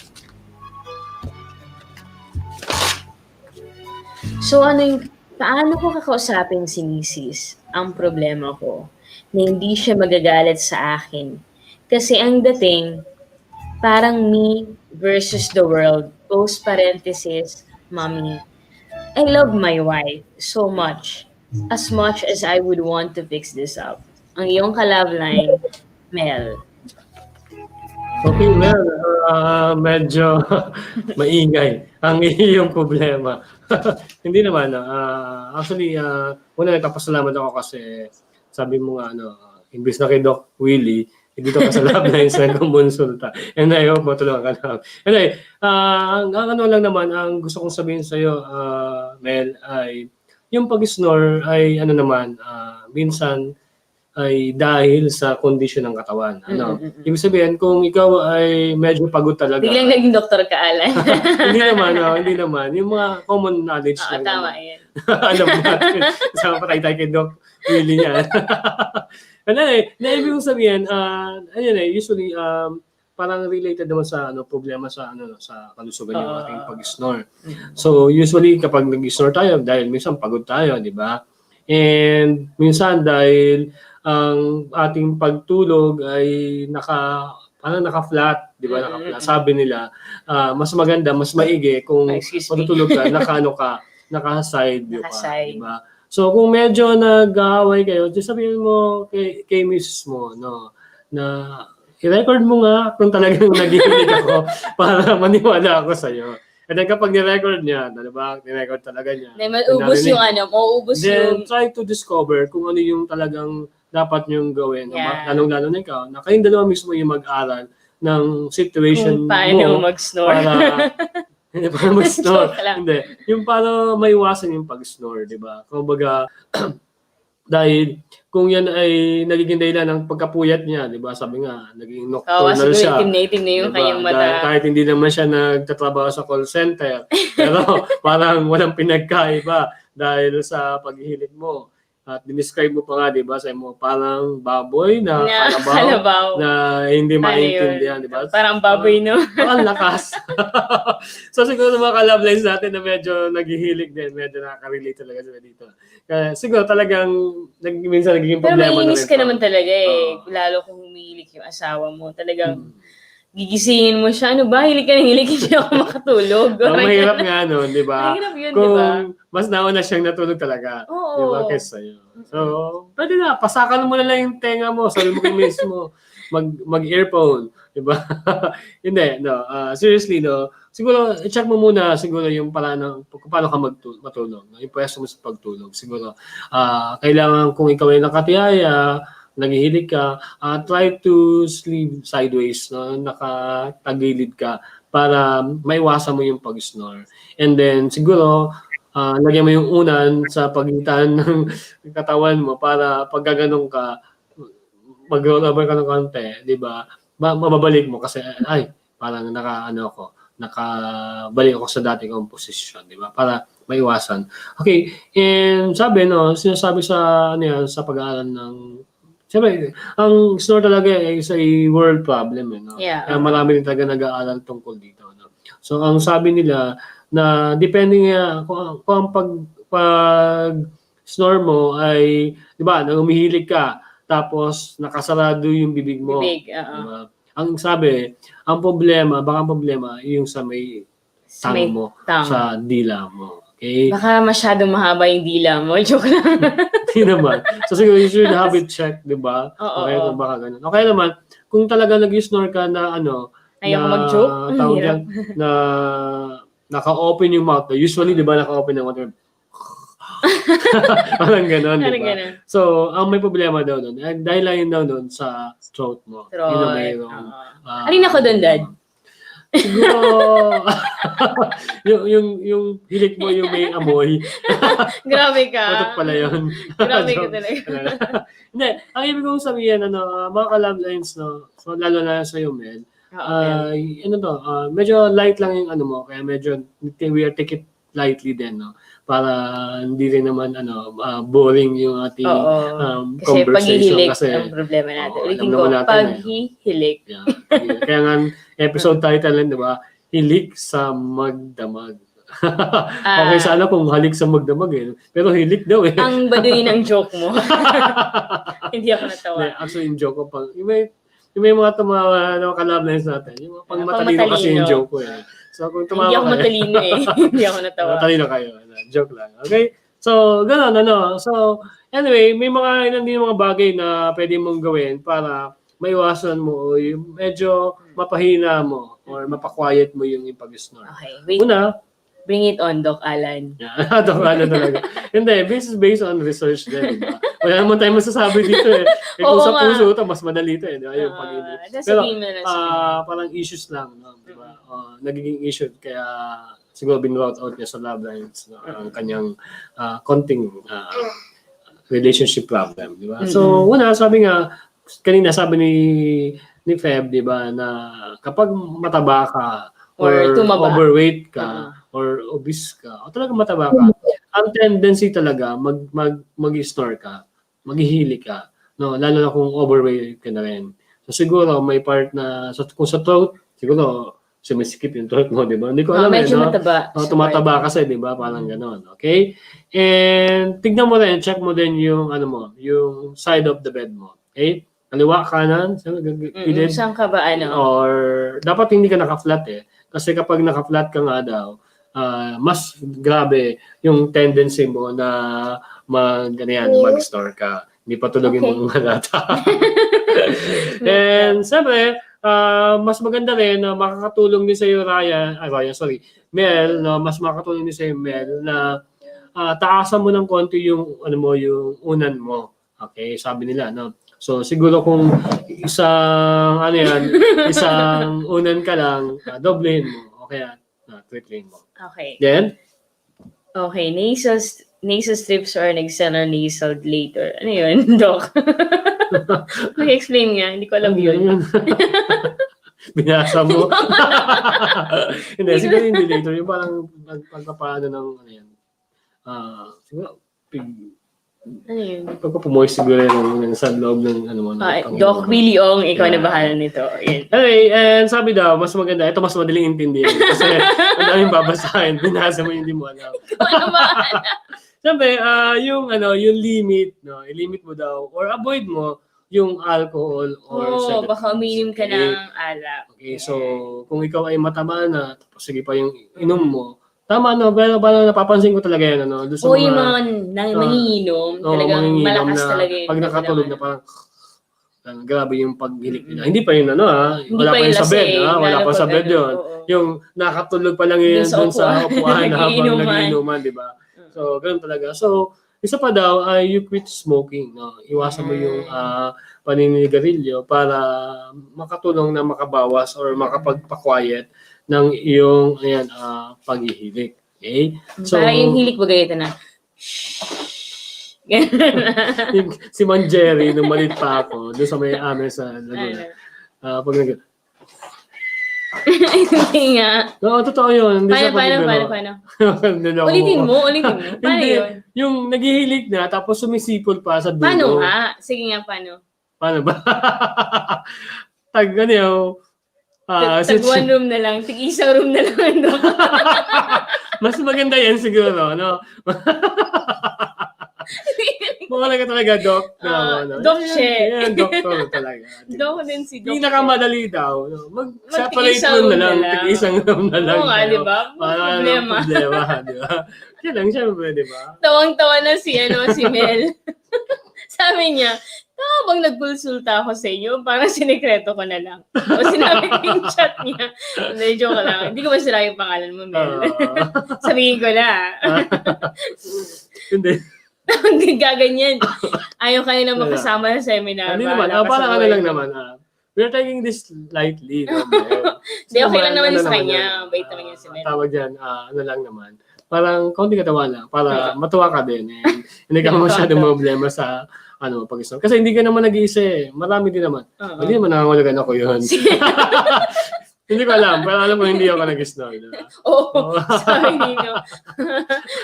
So, ano yung, paano ko kakausapin si misis? Ang problema ko, na hindi siya magagalit sa akin. Kasi ang dating, parang me versus the world. Post parenthesis, mommy. I love my wife so much, as much as I would want to fix this up. Ang iyong ka-love line, Mel. Okay, Mel, ah, medyo maingay ang iyong problema. Hindi naman, ah, actually, ah, una nagpapasalamat ako kasi sabi mo nga, ano, imbis na kay Doc Willie, eh, dito ka sa love lines nagkumonsulta. And I hope matulungan ka namin. Anyway, ah, ang, ang ano lang naman, ang gusto kong sabihin sa'yo, ah, Mel, ay yung pag-snore ay ano naman, ah, minsan ay dahil sa kondisyon ng katawan. Ano? Mm, mm, mm. Ibig sabihin, kung ikaw ay medyo pagod talaga, Biglang naging doktor ka, Alan. Hindi naman, oh, hindi naman. Yung mga common knowledge Oo, lang tama naman. yan. Alam natin. Sa patay tayo kay Doc Willie niya. Ano eh, na ibig kong sabihin, ah, ayun eh, usually, um, parang related naman sa ano, problema sa ano, sa kalusugan yung Oo. Ating pag-snore. Mm. So, usually kapag nag-snore tayo, dahil minsan pagod tayo, di ba? And minsan dahil ang ating pagtulog ay naka, parang naka-flat, di ba? Mm, Naka-flat. mm, mm. Sabi nila, ah, mas maganda, mas maigi kung Ay, excuse me. matutulog ka, naka-ano ka, naka-side view ka, Naka-side. di ba? So, kung medyo nag-aaway kayo, just sabihin mo kay, kay misis mo, no, na i-record mo nga kung talagang naghihilig ako para maniwala ako sa'yo. And then kapag ni-record niya, di ba, ni-record talaga niya. Then, maubos Narinig. Yung ano, maubos Then, yung try to discover kung ano yung talagang dapat niyong gawin. Yeah. Lalong-lalo na ikaw, na kayong dalawa mismo yung mag-aral ng situation Kung paano mo mag-snore. para hindi para mag-snore. Joke lang. Hindi. Yung para maiwasan yung pag-snore, di ba? Kumbaga, dahil kung yan ay nagiging dahilan ng pagkapuyat niya, di ba? Sabi nga, naging Oo, nocturnal siguro siya. itim na itim na yung Diba? kanyang mata. Dahil kahit hindi naman siya nagtatrabaho sa call center, pero parang walang pinagkaiba dahil sa paghihilig mo. At dinescribe mo pa nga, di ba, sa mo, parang baboy na Na kalabaw kalabaw. Na hindi Ano maintindihan, yun? Di ba? Parang baboy, no? Parang lakas. So siguro sa mga ka-love lines natin na medyo naghihilig din, medyo nakaka-relate talaga sila dito. Kaya siguro talagang nag, minsan nagiging Pero problema na maiinis rin ka to. Naman talaga eh. Oo. Lalo kung humihilig yung asawa mo. Talagang Hmm. gigisingin mo siya, "Ano ba? Hilig ka ng hilig, hindi ako makatulog." Ang mahirap nga nun, di ba? Mahirap yun, di ba? Kung mas nauna siyang natulog talaga, Oo. di ba, kaysa sa'yo. So, pwede na, pasakan mo na lang yung tenga mo, sabi mo kayo mismo, mag, mag-earphone, di ba? Hindi, no. Ah, seriously, no. Siguro, i-check mo muna siguro yung pala ng, kung paano ka magtu- matulog, no? Yung pwesto mo sa pagtulog. Siguro, ah, kailangan kung ikaw ay nakatihaya, naghihilig ka, ah, try to sleep sideways, no? Nakatagilid ka para maiwasan mo yung pag-snore. And then, siguro, ah, lagyan mo yung unan sa pagitan ng katawan mo para pag gaganong ka, mag-roll over ka ng konti, di ba? Ma- mababalik mo kasi, ay, parang naka, ano ako, nakabalik ako sa dati kong posisyon, di ba? Para maiwasan. Okay, and sabi, no, sinasabi sa, ano yan, sa pag-aaral ng, siyempre, ang snore talaga is a world problem, eh, no? Yeah. Kaya marami rin talaga nag-aaral tungkol dito, no? So, ang sabi nila, na depende nga kung, kung ang pag, pag snore mo ay, di ba, nang umihilig ka, tapos nakasarado yung bibig mo. Bibig, oo. Di ba? Ang sabi, ang problema, baka ang problema, yung sa may Sa tongue may mo, tongue. sa dila mo. Okay? Baka masyadong mahaba yung dila mo. Joke lang. Hindi naman. So siguro you should have it checked, di ba? Oo, Okay, oo. Kung baka ganun. Okay naman, kung talaga nag-snore ka na ano, Ayoko na, mag-joke. tawag Hirap. Yan, na naka-open yung mouth. Usually, di ba, naka-open ang mouth. Parang ganon, di Parang ba? ganun. So, ang may problema daw nun, eh, dahil lang yun daw nun sa throat mo. Yun ang Throat, mayroong, oo. ah, Alin ako dun, Dad? Siguro, yung, yung, yung hilik mo yung may amoy. Grabe ka. Putok pala yun. Grabe ka Joke. talaga. Hindi, ang ibig kong sabihin, ano, ah, mga ka-love lines, no? So, lalo na sa iyo, Mel, Oo, ah, ano to, ah, medyo light lang yung ano mo, kaya medyo we are take it lightly din, no? Para hindi rin naman, ano, ah, boring yung ating Oo. um, Kasi conversation paghihilig kasi, ang problema natin. oo, Ulitin alam ko, naman natin, eh. Paghihilig. Yeah. Kaya nga, episode title yan, di ba? Hilik sa magdamag. Ah. Okay sana kung halik sa magdamag, eh. Pero hilik daw, eh. Ang baduy ng joke mo. Hindi ako natawa. Hindi, actually, yung joke ko pang, yung may, yung may mga tumawa na mga ka-love lines natin. Yung mga pang Ah, matalino kasi yung pang-matalino. Joke ko, eh. So, kung tumawa Hindi ako kayo, matalino eh. Hindi ako natawa. Matalino kayo. Joke lang. Okay? So, ganun, ano. So, anyway, may mga ilan din mga bagay na pwede mong gawin para maiwasan mo o yung medyo mapahina mo or mapaquiet mo yung, yung pag-snore. Okay, wait. Una, Bring it on, Doc Alan. Yeah, Doc Alan talaga. Hindi, based, based on research din, di ba? Wala naman tayong masasabi dito eh. Eh, kung Oo sa nga. Puso, ito, mas madali ito eh. Di ba? Yung Ah, pag-init. sasabihin Pero, mo na, sasabihin. Ah, parang issues lang, no? Di ba? Ah, nagiging issue, kaya siguro bin-brought out niya sa love lines, no? Ang kanyang ah, konting ah, relationship problem, di ba? So, Mm-mm. Una, sabi nga, kanina sabi ni ni Feb, di ba, na kapag mataba ka, Or or, tumaba. Overweight ka, Ah. or obese ka, o talagang mataba ka, ang tendency talaga, mag, mag, mag-snore ka, maghihili ka, no? Lalo na kung overweight ka na rin. So, siguro, may part na, sa, kung sa throat, siguro, sumisikip yung throat mo, di ba? Hindi ko Ah, alam eh, medyo no? mataba. Oh, tumataba kasi, di ba? Parang ganon, okay? And tignan mo rin, check mo din yung, ano mo, yung side of the bed mo. Okay? Kaliwa, kanan, sa gag- Mm-mm. gilid. Saan ka ba, ano? Or, dapat hindi ka naka-flat eh. Kasi kapag naka-flat ka nga daw, ah, mas grabe yung tendency mo na mag, ano yan, mag-snore ka. Hindi pa tulog yung Okay. mga halata. And, siyempre, ah, mas maganda rin na makakatulong din sa'yo, Ryan, ay, Ryan, sorry, Mel, no? Mas makakatulong din sa'yo, Mel, na ah, taasan mo ng konti yung, ano mo, yung unan mo. Okay, sabi nila, no? So, siguro kung isang, ano yan, isang unan ka lang, ah, doblehin mo. O kaya, ah, triplehin mo. Okay. Then? Okay, nasal, nasal strips or an external nasal later. Ano yun, Doc? Mag-explain nga, hindi ko alam Ano yun. yun? Binasa mo. Hindi, siguro hindi later. Yung parang pag, pagpapaano ng, ano yan. Ah, siguro, pig, Ano yun? pagpapamoist siguro yung, yung sa loob ng, ano mo, ng Ah, pangilong Doc mo. Willie Ong, ikaw na Yeah. bahala nito. Yan. Anyway, and sabi daw, mas maganda, ito mas madaling intindihan. Kasi ang daming babasahin, binasa mo yung hindi mo alam. Ikaw na bahala. Siyempre, ah, yung, ano, yung limit, no? I-limit mo daw, or avoid mo, yung alcohol or Oo, cigarette. Baka uminom ka Okay. ng alak. Okay, so kung ikaw ay mataba na, tapos sige pa yung inom mo, tama, no? Pero parang napapansin ko talaga yan, ano? Doon sa O yung mga, mga nang, ah, nanginginom, oo, talagang manginginom malakas na talaga yung pag nakatulog na kailangan. Parang, parang grabe yung paghilik nila. Mm. Hindi pa yun, ano, ha? Hindi Wala pa pa yun yung sa bed, lasing, ha? Wala lalo pa sa pag bed ano, yun. oo. Yung nakatulog pa lang Dun yun sa dun sa upuan. upuan habang Nagiinuman. nagiinuman, di ba? Mm. So, ganun talaga. So, isa pa daw ay you quit smoking, no? Iwasan mo yung, Mm. ah, paninigarilyo para makatulong na makabawas or Mm. makapagpa-quiet ng iyong, ayan, ah, paghihilik. Okay? So, Parang yung hilik bagay ito na. Yung, si Mang Jerry, nung malit pa ako, doon sa may amin sa Laguna. Ano? Ah, pag nag- Hindi nga. Oo, totoo yun. Hindi Paano, siya paano, pag-, paano, ano. Paano? Niloko Ulitin ko. Mo, ulitin mo. Paano Hindi. Yun? Yung naghihilid na, tapos sumisipol pa sa dulo. Paano nga? Sige nga, paano? Paano ba? Tag, ano yun? Ah, Tag, tag one room na lang, tig isang room na lang. Ano? Mas maganda yan siguro, no? Mukha ka talaga, Doc. Ah, No, no. Doc Yan, Che. yan, doktor talaga. Doc din si Doc. Pinakamadali daw. No? Mag-separate Mag-isa room na room lang. na lang. Tig-isang room na lang. Oo nga, kayo. di ba? Para Walang walang problema. Problema, di ba? Kaya lang, syempre, di ba? Tawang-tawa na si, ano, si Mel. Sabi niya, "Habang nagkonsulta ako sa inyo, parang sinikreto ko na lang." O sinabi ko yung chat niya. Hindi, joke lang. Hindi ko ba sinabi yung pangalan mo, Mel? Ah. Sabihin ko na. Ah. Hindi. Hindi gaganyan. Ayaw ka nilang Wala. Makasama sa seminar. Hindi naman. Bahala Ah, ka parang sa ano buhay lang mo. Naman. Ah, we're taking this lightly. No? Mel. Hindi, okay Naman, lang naman ano yun sa naman kanya. Yan. Bait naman yun si Mel. Tawag yan, ah, ano lang naman. Parang konting katawa lang. Para Ah. Matuwa ka din. And hindi ka Hindi, masyadong totoo. Problema sa ano, pag-isip. Kasi hindi ka naman nag-iisa eh. Marami din naman. Oo. Hindi naman nangangahulugan ako yun. Hindi ko alam. Pero alam ko hindi ako nag-snore. Di ba? Oo, Oo. Sabi nino.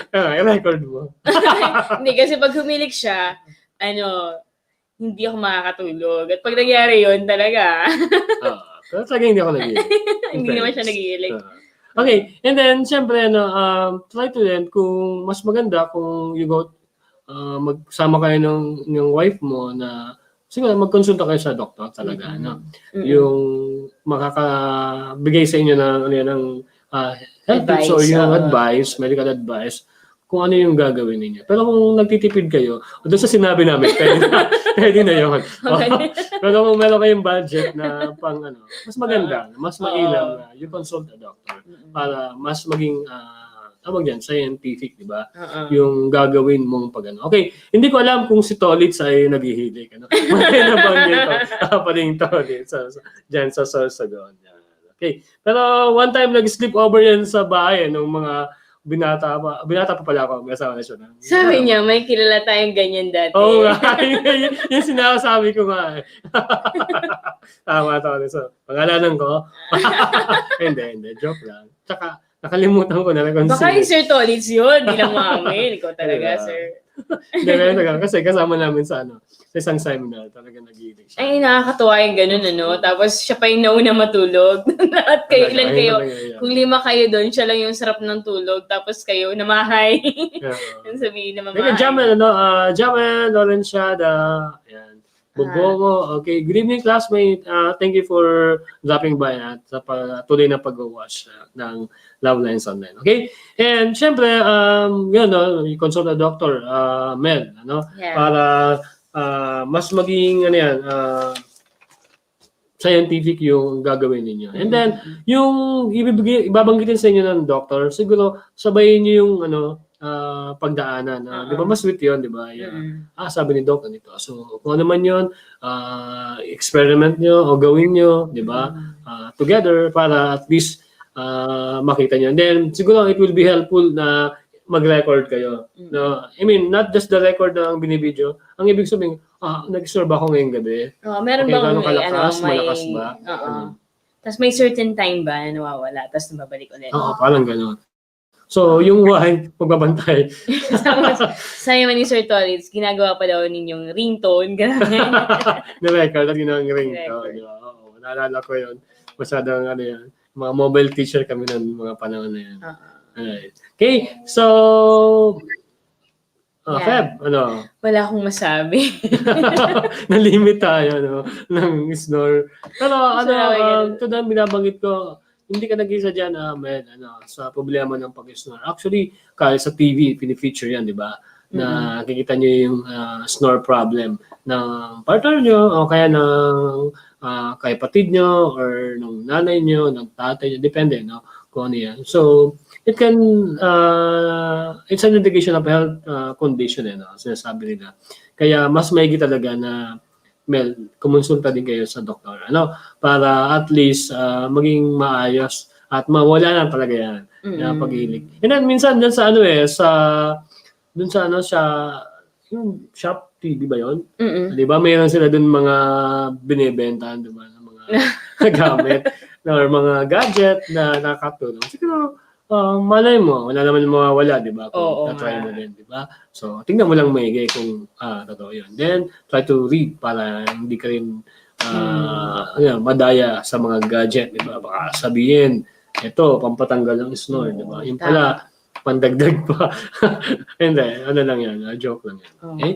Ah, i-record mo. Hindi, kasi pag humilik siya, ano, hindi ako makakatulog. At pag nangyari yun, talaga, Ah, pero talaga hindi ako nag-iilik. Hindi naman siya nag-iilik. Ah. Okay, and then, syempre, ano, um, try to then, kung mas maganda, kung you go, ah, magsama kayo ng, ng wife mo na, siguro, magkonsulta kayo sa doktor talaga, Mm-mm. Ano? Mm-mm. Yung makakabigay sa inyo ng, ano yan, ng, ah, health tips Advice, or yung oo. Advice, medical advice, kung ano yung gagawin ninyo. Pero kung nagtitipid kayo, doon sa sinabi namin, pwede na, pwede na yun. Okay. Pero kung meron kayong budget na pang ano, mas maganda, mas Oo. mainam na you consult a doctor Mm-mm. para mas maging, ah, tawag dyan, scientific, di ba? Oo. Yung gagawin mong pag ano. Okay, hindi ko alam kung si Tolits ay naghihilik. Ano? Matay na ba nito? Ah, pa rin Tolits. Sa, sa, dyan sa Sorsogon. Yan. Okay. Pero one time nag-sleep over yan sa bahay eh, nung mga binata pa. Binata pa pala ako. May asawa na siya. Sabi niya, may kilala tayong ganyan dati. Oo nga. Yun yung sinasabi ko nga eh. Tama, tama. So, pangalanan ko. Hindi, hindi. Joke lang. Tsaka, nakalimutan ko na lang kung Baka sino. Yung Sir Tolits yun. Di lang mo amin. Ikaw talaga, Diba? Sir. Hindi, meron talaga. Kasi kasama namin sa ano, sa isang seminar, talaga nag-iiling siya. Ay, nakakatuwa yung ganun, ano? Tapos siya pa yung nauna matulog. Lahat kayo, Talaga, ilan ayun kayo? talaga yun. Kung lima kayo doon, siya lang yung sarap ng tulog. Tapos kayo, namahay. Yeah. Yung sabihin na Thank you, mamahay. Jamel, ano, ah, Jamel Lorenciada. Yan. Ah. Bobongo. Okay, good evening, classmate. Ah, thank you for dropping by at sa pa-, tuloy na pag-watch ah, ng Love Lines Online. Okay? And syempre, um, yun, no, you consult a doctor, ah, Mel, ano, Yeah. para ah, mas maging, ano yan, ah, scientific yung gagawin ninyo. And then, Mm-hmm. yung ibibigay, ibabanggitin sa inyo ng doctor, siguro, sabayin nyo yung, ano, ah, pagdaanan. Ah, di ba, Oo. Mas sweet yun, di ba? Yan. Mm-mm. Ah, sabi ni Doc, ganito. So, kung ano man yun, ah, experiment nyo o gawin nyo, di ba? Mm-hmm. Ah, together, para at least, ah, makita nyo. And then, siguro, it will be helpful na mag-record kayo. Mm. No? I mean, not just the record na ang binibidyo. Ang ibig sabihin, ah, nag-snore ba ako ngayong gabi? Oh, meron Okay, bang gaano may, kalakas? ano, may, Malakas ba? Oo. Ano? Tapos may certain time ba na nawawala, tapos nababalik ulit? Oo, parang gano'n. So, yung why, magbabantay. Tapos, sabi man ni Sir Tolits, ginagawa pa daw ninyong ringtone, gano'n. Na-record at ginawang ringtone, Record. Di ba? Oo, naalala ko yun. Masyadong ano yan, mga mobile teacher kami ng mga panahon na yan. Oo. Alright. Okay, so, Ah, yeah. Feb, ano? Wala akong masabi. Na-limit tayo, no? Ng snore. Pero, ano, um, ito na binabanggit ko, hindi ka nag-isa dyan, ah, Mel, ano, sa problema ng pag-snore. Actually, kahit sa T V, pinifeature yan, di ba? Na mm-hmm. Nakikita nyo yung uh, snore problem ng partner nyo o kaya ng uh, kapatid nyo or ng nanay nyo, ng tatay nyo, depende, no? Kung ano yan. So, it can, uh, it's an indication of health uh, condition, eh, no? Sinasabi nila. Kaya mas maigi talaga na Mel, kumonsulta din kayo sa doktor, ano, para at least uh, maging maayos at mawala na talaga yan, mm-hmm. Yung pag-ilig. And then, minsan dyan sa ano eh, sa, dun sa ano, sa, yung shop T V ba yun? Mm-hmm. Di ba, mayroon sila dun mga binibentahan, di ba, ng mga gamit or mga gadget na nakakatulong. Siguro, uh, malay mo, wala naman mawawala, di ba? Kung na-try mo din, di ba? So, tingnan mo lang maigi kung ah, totoo yun. Then, try to read para hindi ka rin uh, hmm. Ano, madaya sa mga gadget, di ba? Baka sabihin, ito, pampatanggal ng snore, di ba? Yung pala, pandagdag pa. Hindi, ano lang yan, uh, joke lang yan. Okay?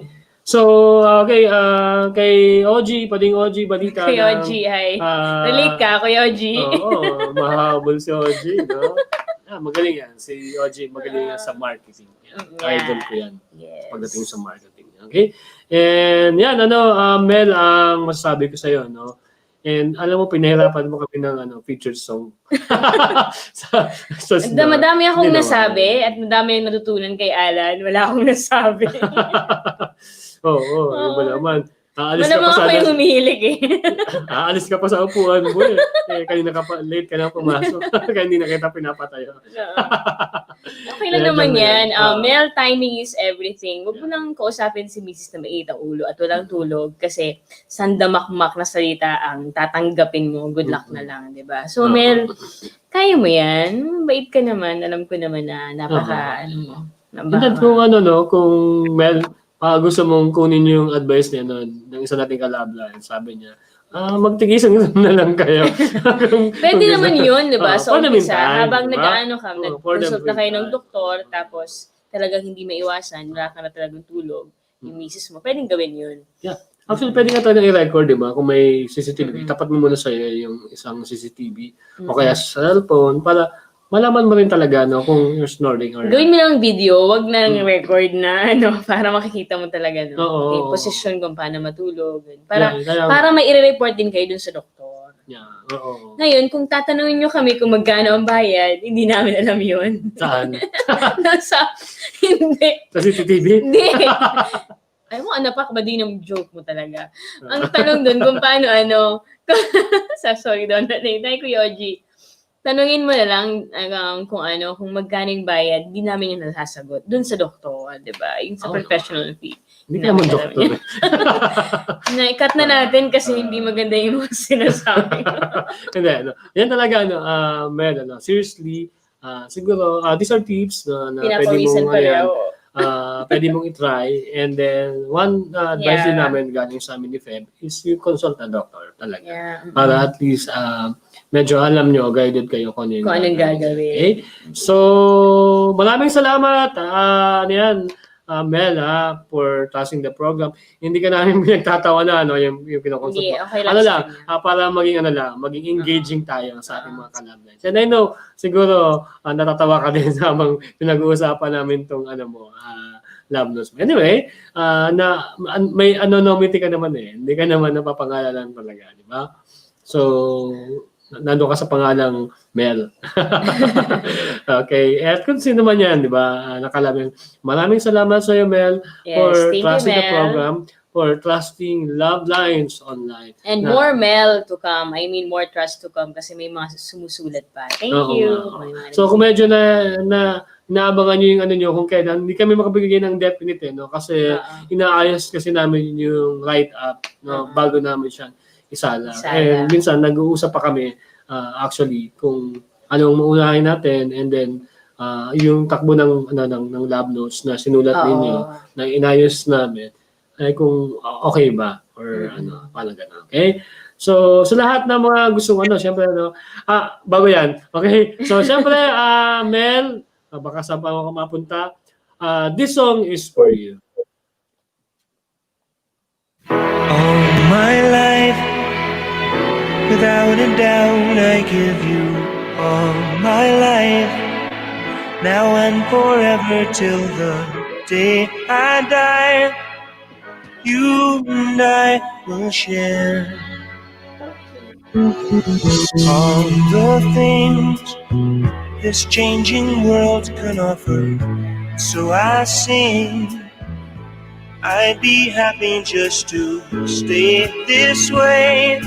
So, okay, uh, kay O G, pwedeng O G, balita. Kay O G, hi. Uh, relate ka, Kuya O G? Oo, mahabol si O G, no? Ah, magaling yan. Si O G, magaling yan sa marketing. Yan. Mm, idol ko yan. Yes. Pagdating sa marketing. Okay? And yan, ano, uh, Mel, ang masasabi ko sa'yo, no? And alam mo, pinahirapan mo kami ng ano, featured song. sa, sa madami akong nasabi at madami ang natutunan kay Alan. Wala akong nasabi. Oo, oh, oh, iba naman. Aalis ka pa sana. Ako yung humihilig eh. Aalis ka pa sa upuan mo eh. Eh, kanina ka pa, late ka na pumasok. Kaya hindi na kita pinapatayo. Okay lang naman yan. Uh, Mel, timing is everything. Huwag mo nang kausapin si misis na mainit ang ulo at walang tulog kasi sandamakmak na salita ang tatanggapin mo. Good luck na lang, di ba? So, Mel, kaya mo yan. Bait ka naman. Alam ko naman na napaka, ano mo. Hindi, kung ano, no, kung Mel, ah, gusto mong kunin yung advice niya nun, ng isa nating kalablan, sabi niya, ah, magtigisan na lang kayo. Pwede naman yun, di ba? So, umpisa, habang nag-aano ka, nag-consult na kayo ng doktor, tapos talagang hindi maiwasan, wala ka na talagang tulog, yung misis mo, pwedeng gawin yun. Yeah. Actually, pwede nga talaga i-record, di ba? Kung may C C T V, tapat mo muna sa'yo yung isang C C T V o kaya sa cellphone para malaman mo rin talaga, no, kung you're snoring or... Gawin mo lang video, wag na lang record na, ano, para makikita mo talaga, no? Oo, okay, oo. Posisyon kung paano matulog. Para, yeah, kaya para may i-report din kayo dun sa doktor. Yeah, oo. Ngayon, kung tatanungin nyo kami kung magkano ang bayad, hindi namin alam yun. Saan? Nasa, hindi. Sa C C T V? Hindi. Ay mo, anapak ba din ang joke mo talaga? Ang tanong dun kung paano, ano, sa, sorry, Don, Nay, Kuya Oji. Tanungin mo na lang, um, kung ano, kung magkano yung bayad, di namin yung nasasagot. Dun sa doktor, di ba? Yung sa professional fee. Hindi ka naman doktor. Na, i-cut na natin kasi hindi maganda yung mga sinasabi. Hindi, ano. Yan talaga, ano, ah, Mel, ano, seriously, ah, siguro, ah, these are tips na, na pwede mong, ayan, ah, pwede mong i-try. And then, one, ah, advice din namin galing sa amin ni Feb is you consult a doctor talaga. Yeah, mm-mm. Para at least, ah, medyo alam nyo, guided kayo kung ano yung gagawin. Okay? So, maraming salamat, ah, ano yan, ah, Mel, ha, for trusting the program. Hindi ka namin pinagtatawanan, no, yung, yung kinokonsulta mo. Hindi, okay lang sa kanya. Ano lang, ah, para maging, ano lang, maging engaging tayo sa ating mga ka-love lines. And I know, siguro, ah, natatawa ka din sa habang pinag-uusapan namin tong, ano mo, ah, love notes mo. Anyway, ah, na, an-, may anonymity ka naman eh. Hindi ka naman napapangalanan talaga, di ba? So, na-, nandun ka sa pangalang Mel. Okay. At kung sino man yan, di ba? Ah, nakalamin. Maraming salamat sa'yo, Mel, for trusting the program, for trusting Love Lines Online. And more Mel to come. I mean, more trust to come kasi may mga sumusulat pa. Thank you. So, kung medyo na, na, naabangan nyo yung ano nyo, kung kailan, hindi kami makabigay ng definite, eh, no? Kasi inaayos kasi namin yung write-up, no? Bago namin siya isala. Isala. And minsan, nag-uusap pa kami, ah, actually, kung anong maunahin natin, and then, ah, yung takbo ng, ano, ng, ng love notes na sinulat ninyo, na inayos namin, ay kung, ah, okay ba? Or ano, parang gano'n. Okay? So, sa lahat ng mga gustong ano, syempre, ano, ah, bago yan. Okay? So, syempre, ah, Mel, ah, baka saan pa ako mapunta? Uh, this song is for you. All my life, without a doubt, I give you all my life. Now and forever till the day I die, you and I will share all the things this changing world can offer. So I sing, I'd be happy just to stay this way.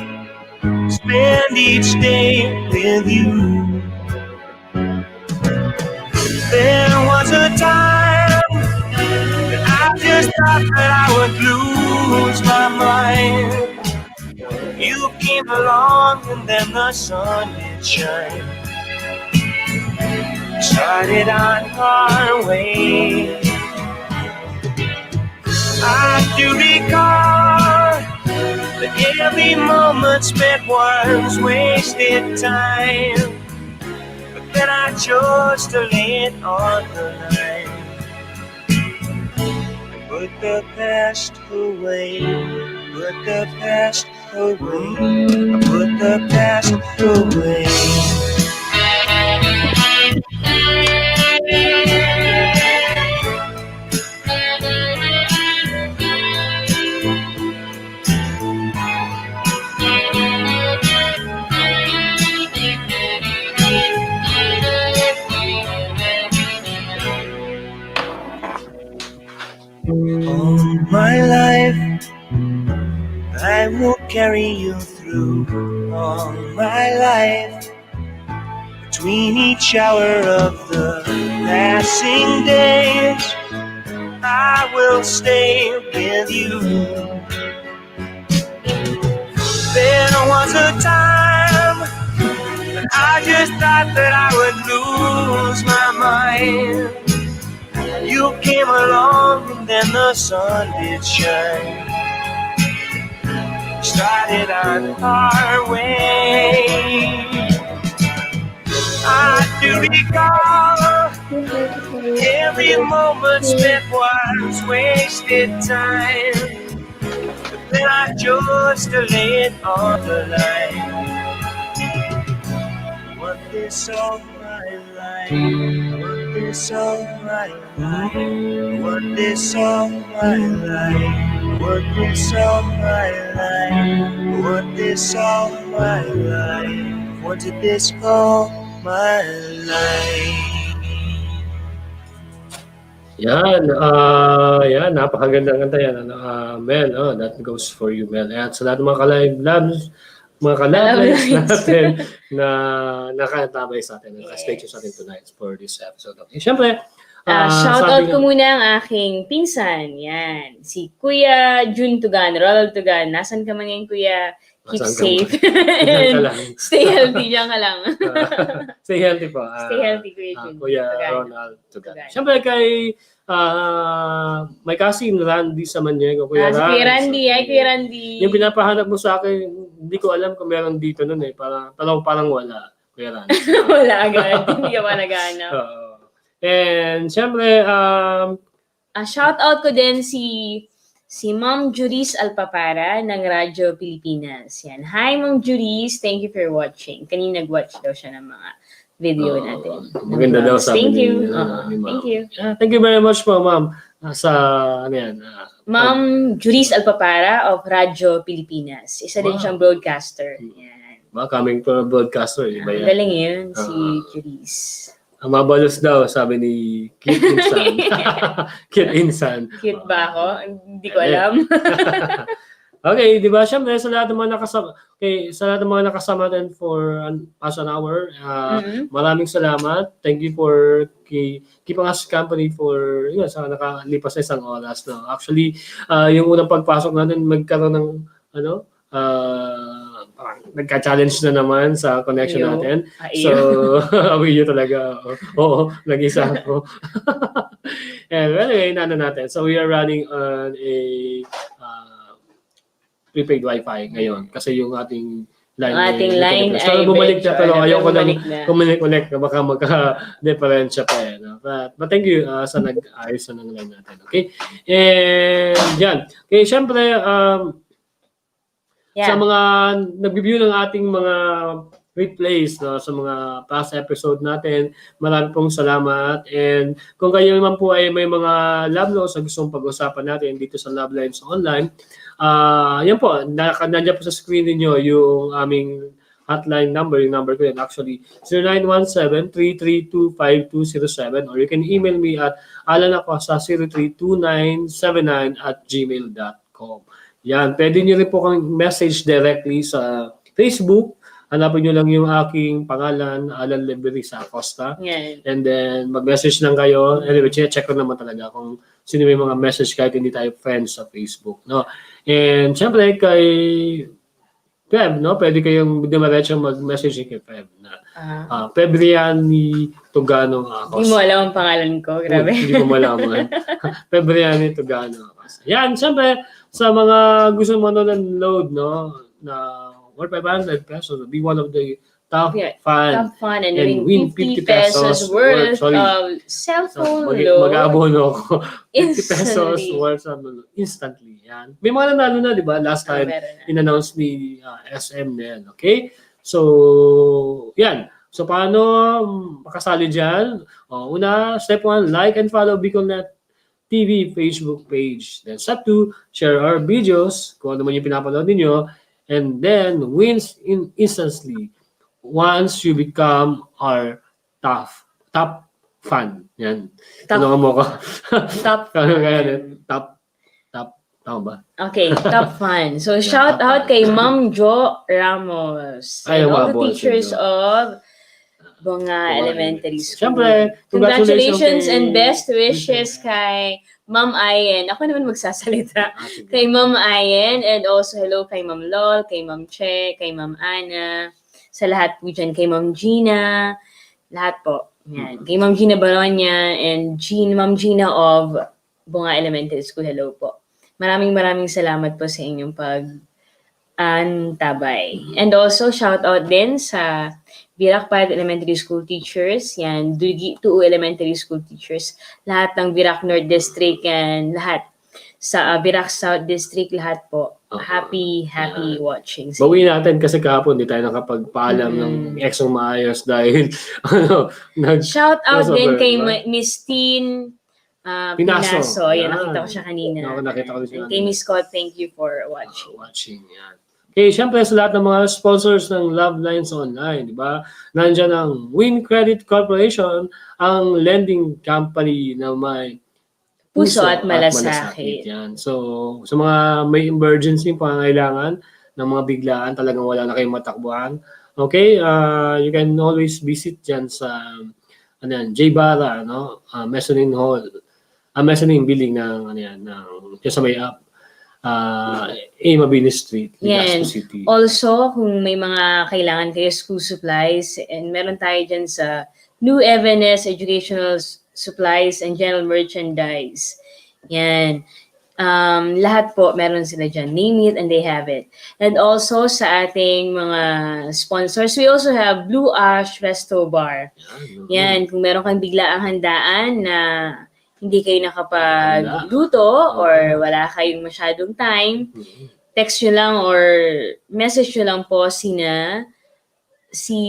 Spend each day with you. There was a time that I just thought that I would lose my mind. You came along and then the sun did shine. Started on our way. I do recall that every moment spent was wasted time. But then I chose to lay it on the line. Put the past away, put the past away, put the past away. All my life, I will carry you through all my life. Between each hour of the passing days, I will stay with you. There was a time that I just thought that I would lose my mind. You came along and then the sun did shine. Started on our way. I do recall every moment spent was wasted time. But then I chose to lay it on the line. What is all my life? What is all my life? What is all my life? What is all my life? What is all my life? What did this call my life? Yan, ah, yan, napakagandang kanta yan, ano, ah, Mel, oh, that goes for you, Mel. At sa lahat ng mga ka-live labs, mga ka-live Ka-live labs labs. natin na nakaantabay sa atin, naka-stay tuned sa atin tonight for this episode. Okay, siyempre, Ah, ah, shout sabi out ko nga- muna ang aking pinsan. Yan. Si Kuya Jun Tugan, Ronald Tugan. Nasaan ka man ngayon, Kuya? Keep Nasaan ka safe. man? Diyan ka lang. Stay healthy, diyan ka lang. Ah, stay healthy po. Ah, Stay healthy, Kuya ah, Jun Kuya Tugan. Ronald Tugan. Tugan. Siyempre kay ah, my cousin Randy Samaniego, Kuya Ah, si Kuya Randy. Randy. Ay, Kuya Randy. Yung pinapahanap mo sa akin, hindi ko alam kung meron dito nun eh. Parang, parang, parang wala, Kuya Randy. Wala agad. Hindi ka pa naghahanap. Oo. And, siyempre, um, Ah, shout out ko din si si Ma'am Juris Alpapara ng Radyo Pilipinas. Yan. Hi, Ma'am Juris. Thank you for watching. Kanina nag-watch daw siya ng mga video Oo. natin. Maganda daw, sabi Thank ni, you. ano, Oo, ni Ma'am. Thank you. Ah, thank you very much po, ma'am. Ah, sa, ano yan? Ah, Ma'am Juris Alpapara of Radyo Pilipinas. Isa din Wow. siyang broadcaster. Hmm. Yan. Ba, coming from a broadcaster, iba Ang yan. Galing yun, si Ah. Juris. Ang mabalos daw, sabi ni Cute Insan. Cute Insan. Cute ba ako? Hindi ko Eh. Alam. Okay, di ba? Siyempre, sa lahat ng mga nakasama, okay, sa lahat ng mga nakasama natin for an, past an hour, ah, Mhm. maraming salamat. Thank you for ki, keeping us company for, yun, sa nakalipas na isang oras, no? Actually, ah, yung unang pagpasok natin, magkaroon ng, ano, ah, parang nagka-challenge na naman sa connection Ayo. natin. Ayo. So, awiyo talaga. Oo, oo, nag-isa ako. And anyway, inaano natin. So, we are running on a, ah, prepaid wifi ngayon kasi yung ating line Ang ating ni line Kuya Chris. ay Pero bumalik na, medyo, pero ano, ayoko lang bumalik na. Kumilik-ulik na baka magka-diferensya pa eh. No? But, but thank you ah, sa nag-ayos na ng line natin. Okay? And yan. Okay, syempre, um, Yeah. sa mga nag-view ng ating mga replays, no, sa mga past episode natin, marami pong salamat. And kung kayo naman po ay may mga love notes na gustong pag-usapan natin dito sa Love Lines Online, ah yan po, na, nandiyan po sa screen ninyo yung aming hotline number, yung number ko yan actually, zero nine one seven, three three two, five two zero seven, or you can email me at alan ako sa zero three two nine seven nine at gmail dot com. Yan, pwede nyo rin po kami message directly sa Facebook. Hanapin nyo lang yung aking pangalan, Alan Leverisa Acosta. Yan. And then, mag-message lang kayo. Anyway, check ko naman talaga kung sino may mga message kahit hindi tayo friends sa Facebook. No? And syempre, kay Feb, no? Pwede kayong diretso mag-message kay Feb na Ah. ah, Febriani Tugano Acosta. Hindi mo alam ang pangalan ko. Grabe. Hindi mo malaman. Febriani Tugano Acosta. Yan, syempre, sa mga gusto manood ng load, no? Na worth five hundred pesos, be one of the top Yeah, fan. Top fan and, And win fifty pesos worth Sorry. of cellphone Mag- load. Mag-aabono ako. fifty pesos Instantly. worth of load. Instantly. Yan. May mga nanalo na, di ba? Last Ah, time, meron na. in-announce ni ah, S M Nel. Okay? So, yan. So, paano um, makasali dyan? O, una, step one, like and follow BicolNet T V Facebook page. Then step two, share our videos, kung ano man yung pinapanood ninyo. And then, wins in instantly once you become our top, top fan. Yan. Top- Tulungan mo ako. Top Ano kaya fan. yan? Top, top, tama ba? Okay, top fan. So, Yeah, shout top out fan. Kay Ma'am Jo Ramos Ay, and all mga the boss, teachers yun. of Bonga Bonga Elementary School. Siyempre, Congratulations congratulations and kay- best wishes kay Ma'am Ayen. Ako naman magsasalita. Ah, sige. Kay Ma'am Ayen and also hello kay Ma'am Lol, kay Ma'am Che, kay Ma'am Ana, sa lahat po dyan, kay Ma'am Gina, lahat po. Yan. Kay Ma'am Gina Baronia and Jean, Ma'am Gina of Bonga Elementary School, hello po. Maraming maraming salamat po sa inyong pag antabay. And also, shout out din sa Virac Private Elementary School teachers, yan, Dugi Tuu Elementary School teachers, lahat ng Virac North District, yan, lahat. Sa ah, Virac South District, lahat po. Oo. Happy, happy Yan. Watching. Bawi natin kasi kahapon di tayo nakapagpaalam ng Mm. extra maayos dahil ano, nag Shout out crossover, din kay diba? Ma- Miss Teen ah, Pinaso. Pinaso. Yan, Yan. nakita ko siya kanina. Oo, nakita ko rin siya And kay kanina. Miss Scott, thank you for watching. Ah, watching yan. Okay, syempre sa lahat ng mga sponsors ng Love Lines Online, di ba? Nandiyan ang Win Credit Corporation, ang lending company na may Puso at malasakit. Yan. So, sa mga may emergency, pangangailangan ng mga biglaan, talagang wala na kayong matakbuhan, okay, ah, you can always visit dyan sa ano yan, J Barra, no? Ah, mezzanine hall. Ah, mezzanine building ng, ano yan, ng, dyan sa may up, ah, A Mabini Street, Legazpi Yan. City. Also, kung may mga kailangan kayo, school supplies, and meron tayo dyan sa New Evanes Educational S- Supplies and General Merchandise. Yan. Um, lahat po, meron sila dyan. Name it and they have it. And also, sa ating mga sponsors, we also have Blue Ash Resto Bar. Yan, oo. Yan, kung meron kang biglaang handaan na hindi kayo nakapagluto Wala. or Oo. wala kayong masyadong time, Mhm. text nyo lang or message nyo lang po sina si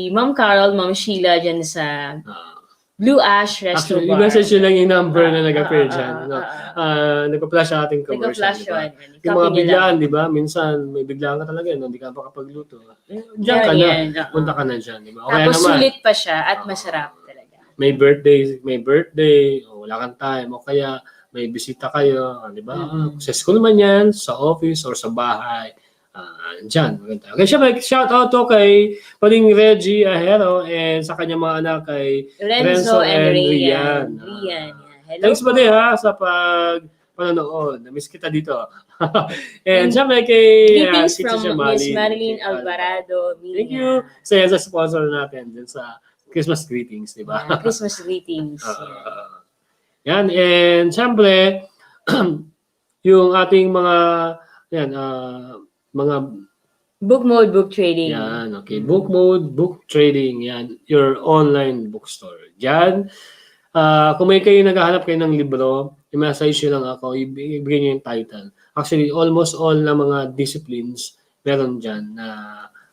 Ma'am Carol, Ma'am Sheila dyan sa Ah. Blue Ash Resto Actually, Bar. i-message nyo lang yung number na Ah, nag-appear ah, dyan. ah, No? ah, ah. Ah, nagpa-flash ang ating commercial, Nagpa-flash di ba? on. Yung Copy mga nyo lang. biglaan, di ba? Minsan may biglaan ka talaga, no? Hindi ka makapagluto. Eh, diyan Yan, ka na. yan, oo. Punta ka na dyan, di ba? O kaya Tapos naman, sulit pa siya at Oo. masarap talaga. may birthday, may birthday, o wala kang time, o kaya may bisita kayo, ah, di ba? Mm. Sa school man yan, sa office, or sa bahay. Ah, dyan, maganda. Okay, syempre, shout out to kay Paring Reggie Ahero and sa kanyang mga anak kay Renzo Renzo and and Rian. Rian. Ah. Rian, yeah. Hello Thanks po. Pare ha, sa pag panonood. Namiss kita dito. And And syempre kay ah, Greetings si from Teacher Miss Marilyn Marilyn Alvarado. Alvarado. Thank Mina. You. Sa yan sa sponsor natin din sa Christmas greetings, di ba? Yeah, Christmas greetings. Ah, yan. And syempre, yung ating mga, yan, ah, mga Book Mode Book Trading. Yan, okay. Book Mode Book Trading. Yan, your online bookstore. Diyan, ah, kung may kayo naghahanap kayo ng libro, i-message nyo lang ako, ib- ibigay nyo yung title. Actually, almost all na mga disciplines, meron dyan na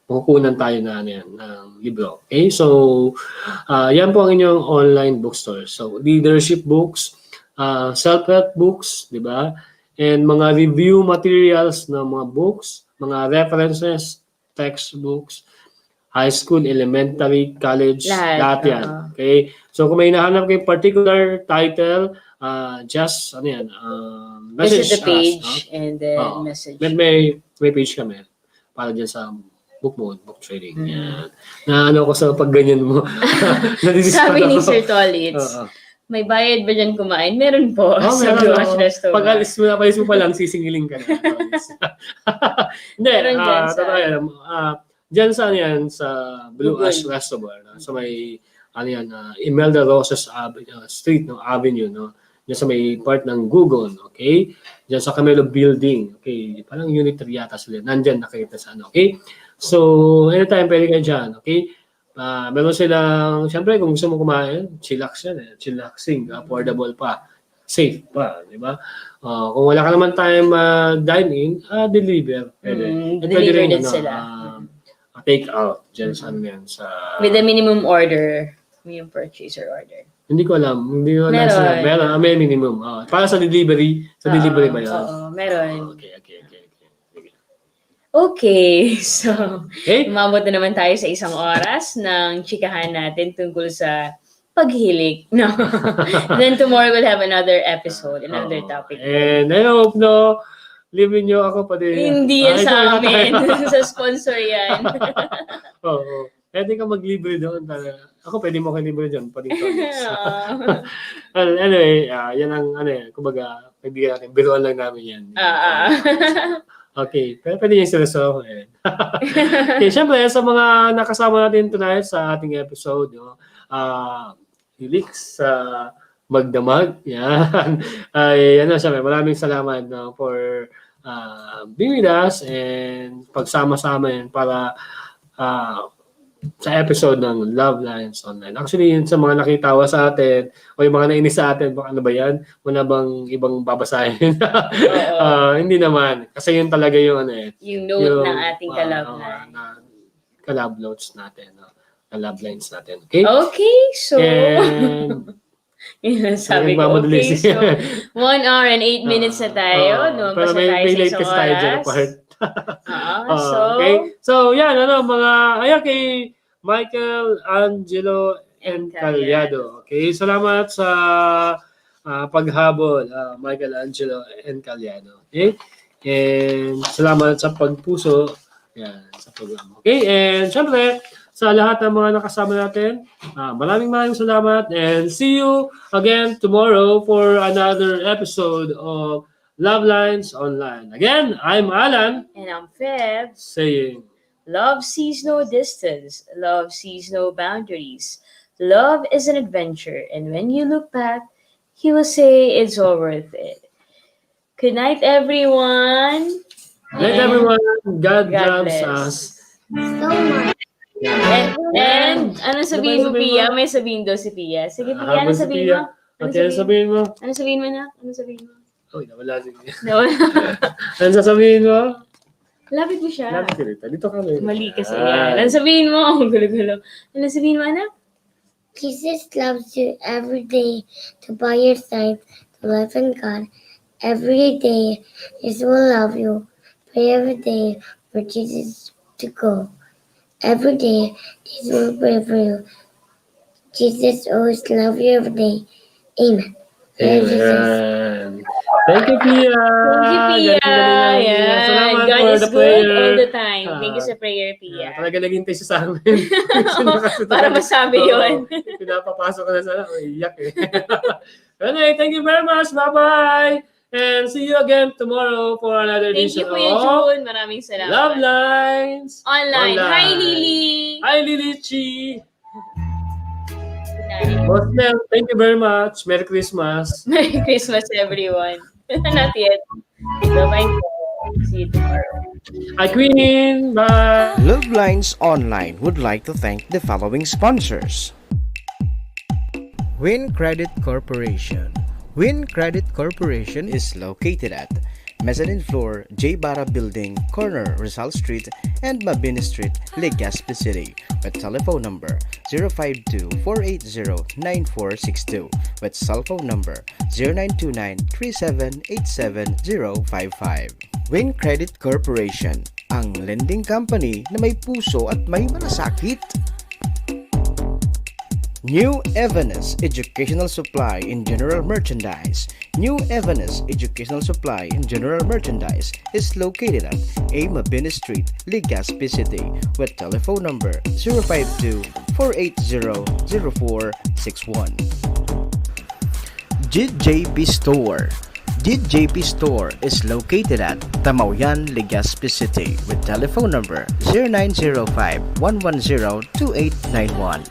makukunan tayo na ano yan, ng libro. Okay? So, ah, yan po ang inyong online bookstore. So, leadership books, ah, self-help books, di ba? And mga review materials ng mga books, mga references, textbooks, high school, elementary, college, Lahat, lahat, yan. Oo. Okay? So, kung may hinahanap kayo particular title, ah, just, ano yan, ah, message Visit the page us, and then Oo. message. no? May, may, may page kami para dyan sa book mode, book trading. Mm. Yan. Na ano ko sa pagganyan mo. Nadidisturb Sabi ni ako. Sir Tolits, Oo. may bayad ba dyan kumain? Meron po Oh, sa meron, Blue Ash oo. Restaurant. Pag-alis mo na, pag-alis mo pa lang, sisingiling ka na. Hindi, Meron dyan ah, sa- totoo yan. Ah, dyan sa, ano yan, sa Blue Google. Ash Restaurant, no? Sa may, ano yan, ah, Imelda Rosas Ave-, ah, Street, no? Avenue, no? Dyan sa may part ng Google, okay? Dyan sa Camelo Building, okay? Parang unit three yata sila. Nandyan nakikita sa ano, okay? So, anytime pwede kayo dyan, okay? Ah, meron silang, syempre, kung gusto mo kumain, chillax yan eh. Chillaxing, affordable pa. Safe pa, di ba? Ah, kung wala ka naman time ah, dine-in, ah, deliver. Pwede. Mm, Pwede deliver rin, din ano, sila. ah, take out dyan sa ano yan, sa... With a minimum order, minimum purchase or order. Hindi ko alam. Hindi ko alam Meron. sila. Meron. Ah, may minimum. Ah, para sa delivery, sa Oo, delivery ba yun? Oo, meron. Okay, okay, okay, okay. Sige. Okay, so Okay? umabot na naman tayo sa isang oras ng chikahan natin tungkol sa paghihilik. No? Then tomorrow we'll have another episode, another Oo. topic. And I hope, no, libre nyo ako pati. Hindi yan Ah, sa ikaw amin. yata. Sa sponsor yan. Oo. Pwede ka maglibre doon. Talaga. Ako, pwede mo ako libre doon. Pwede ko. Oo. Well, anyway, ah, yan ang, ano yan, kumbaga, kaibigan natin, biruan lang namin yan. Ah, ah. Okay, pero pwede yung seryoso eh. Okay, syempre, sa mga nakasama natin tonight sa ating episode, no, ah, hilik sa magdamag, yan. Ay, ano, syempre, maraming salamat, no, for ah, being with us and pagsama-sama yan para ah, sa episode ng Love Lines Online. Actually, yun sa mga nakitawa sa atin o yung mga nainis sa atin, baka ano ba yan? Wala bang ibang babasahin? Oo. Ah, hindi naman. Kasi yun talaga yung ano eh. Yung note Yung, ng ating ah, ka-love ah, line. na, ka-love notes natin. No? Ka-love lines natin. Okay? Okay, so, And yun ang sabi ko. nagmamadali Okay, siya. So, one hour and eight minutes na tayo. Ah, No? pero Basta may, tayo may sa late isang kasi tayo dyan, oras. part. Ah, Ah, so, okay. So, yan, ano, mga, ayan, kay Michael Angelo And and Caliado. Okay, salamat sa ah, paghabol, ah, Michael Angelo and Caliado. Okay? And salamat sa pagpuso. Yan, sa programa. Okay, and syempre, sa lahat ng mga nakasama natin, ah, maraming maraming salamat and see you again tomorrow for another episode of Love Lines Online. Again, I'm Alan And I'm Feb. Saying, Love sees no distance. Love sees no boundaries. Love is an adventure. And when you look back, you will say it's all worth it. Good night, everyone. Let everyone, God, God loves bless. Us. So much. And, and ano sabihin mo, Ano ba sabihin Pia? mo? May sabihin daw si Pia. Sige, Pia, Ah, ano si sabihin Pia. mo? Ano Okay, ano sabihin? Sabihin mo? Ano sabihin mo na? Ano sabihin mo? Uy, nawala si Pia. Nawala. Ano sasabihin mo? Lapit mo siya. Lapit ka rito. Dito ka rito. Mali kasi Ah. yan. Ano sabihin mo? Ang gulo-gulo. Ano sabihin mo, anak? Jesus loves you every day to by your side to life in God. Every day, Jesus will love you. Pray every day for Jesus to go. Every day, Jesus will pray for you. Jesus always love you every day. Amen. Love you, Jesus. Amen. Thank you, Pia. Thank you, Pia. Galing, galing, galing. Yan. Salamat God for is the good prayer. all the time. Thank you Ah. sa prayer, Pia. Ah, talaga naghintay siya sa amin. Kasi Para nakasunod masabi ako. yun. Oo, pinapapasok ko na sana. Uy, iyak eh. Anyway, thank you very much. Bye-bye. And see you again tomorrow for another Thank you, edition Kuya of Jun. Maraming salamat. Love Lines Online. Hi, Online. Lily. Hi, Lily Chi. Good night. Boss Mel, thank you very much. Merry Christmas. Merry Christmas, everyone. Not yet. Bye-bye. See you tomorrow. Bye, Queen. Bye. Love Lines Online would like to thank the following sponsors. Win Credit Corporation. Win Credit Corporation is located at mezzanine floor, J Barra Building, corner Rizal Street and Mabini Street, Legazpi City, with telephone number zero five two, four eight zero, nine four six two, with cell phone number zero nine two nine, three seven eight seven zero five five. Win Credit Corporation, ang lending company na may puso at may malasakit. New Evanes Educational Supply and General Merchandise. New Evanes Educational Supply and General Merchandise is located at A Mabini Street, Legazpi City, with telephone number zero five two, four eight zero, zero four six one. G J P Store. G J P Store is located at Tamaoyan, Legazpi City, with telephone number zero nine zero five, one one zero, two eight nine one.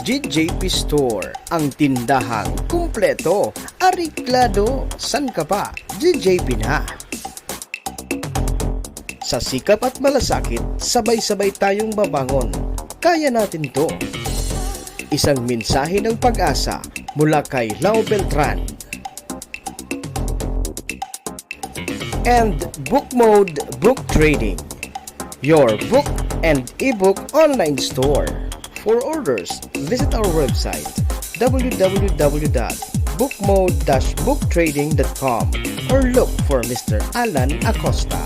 G J P Store, ang tindahang kumpleto, ariklado, san ka pa, G J P na. Sa sikap at malasakit, sabay-sabay tayong babangon. Kaya natin 'to. Isang mensahe ng pag-asa mula kay Lau Beltran. And Book Mode Book Trading, your book and ebook online store. For orders, visit our website, w w w dot bookmode dash book trading dot com, or look for Mister Alan Acosta.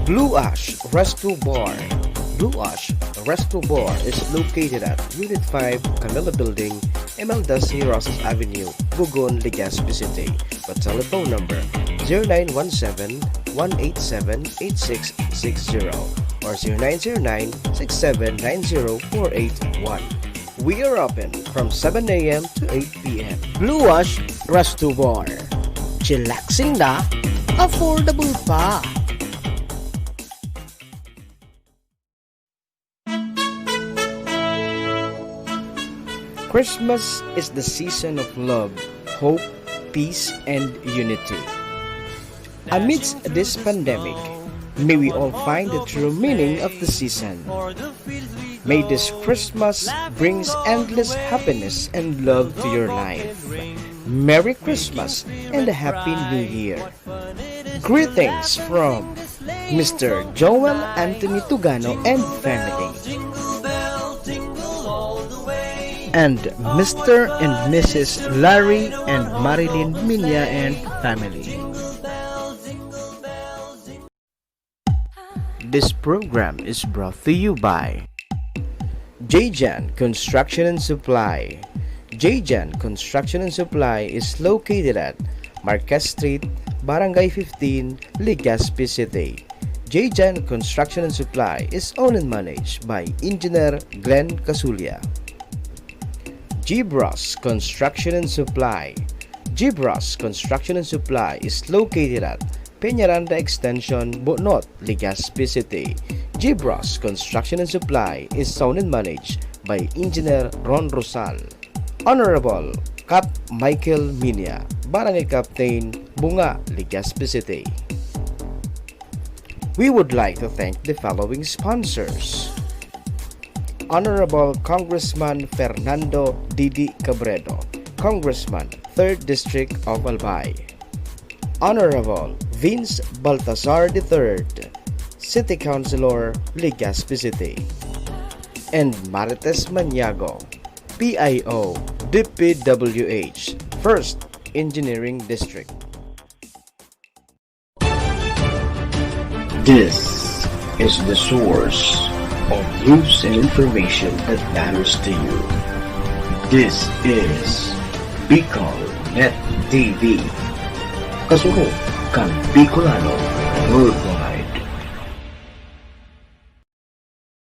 Blue Ash Resto Bar. Blue Ash Resto Bar is located at Unit five, Camila Building, M L Dasi Rosas Avenue, Bogon, Legazpi City. With telephone number zero nine one seven, one eight seven, eight six six zero or zero nine zero nine, six seven nine zero four eight one. We are open from seven a m to eight p m. Blue Ash Resto Bar. Chillaxing na, affordable pa. Christmas is the season of love, hope, peace, and unity. Amidst this pandemic, may we all find the true meaning of the season. May this Christmas brings endless happiness and love to your life. Merry Christmas and a Happy New Year. Greetings from Mister Joel Anthony Tugano and family. And Mister and Missus Larry and Marilyn Minya and family. This program is brought to you by J J N Construction and Supply. J J N Construction and Supply is located at Marquez Street, Barangay fifteen, Legazpi City. J J N Construction and Supply is owned and managed by Engineer Glenn Casulia. Gibras Construction and Supply. Gibras Construction and Supply is located at Peñaranda Extension, Bunot, Legazpi City. Gibras Construction and Supply is owned and managed by Engineer Ron Rosal. Honorable Cap Michael Minia, Barangay Captain, Bunga, Legazpi City. We would like to thank the following sponsors: Honorable Congressman Fernando Didi Cabredo, Congressman, third District of Albay. Honorable Vince Baltazar the third, City Councilor, Legazpi City. And Marites Maniago, P I O, D P W H, first Engineering District. This is the source of news and information that matters to you. This is Bicol Net T V. Kasunod kan Bicolano Worldwide.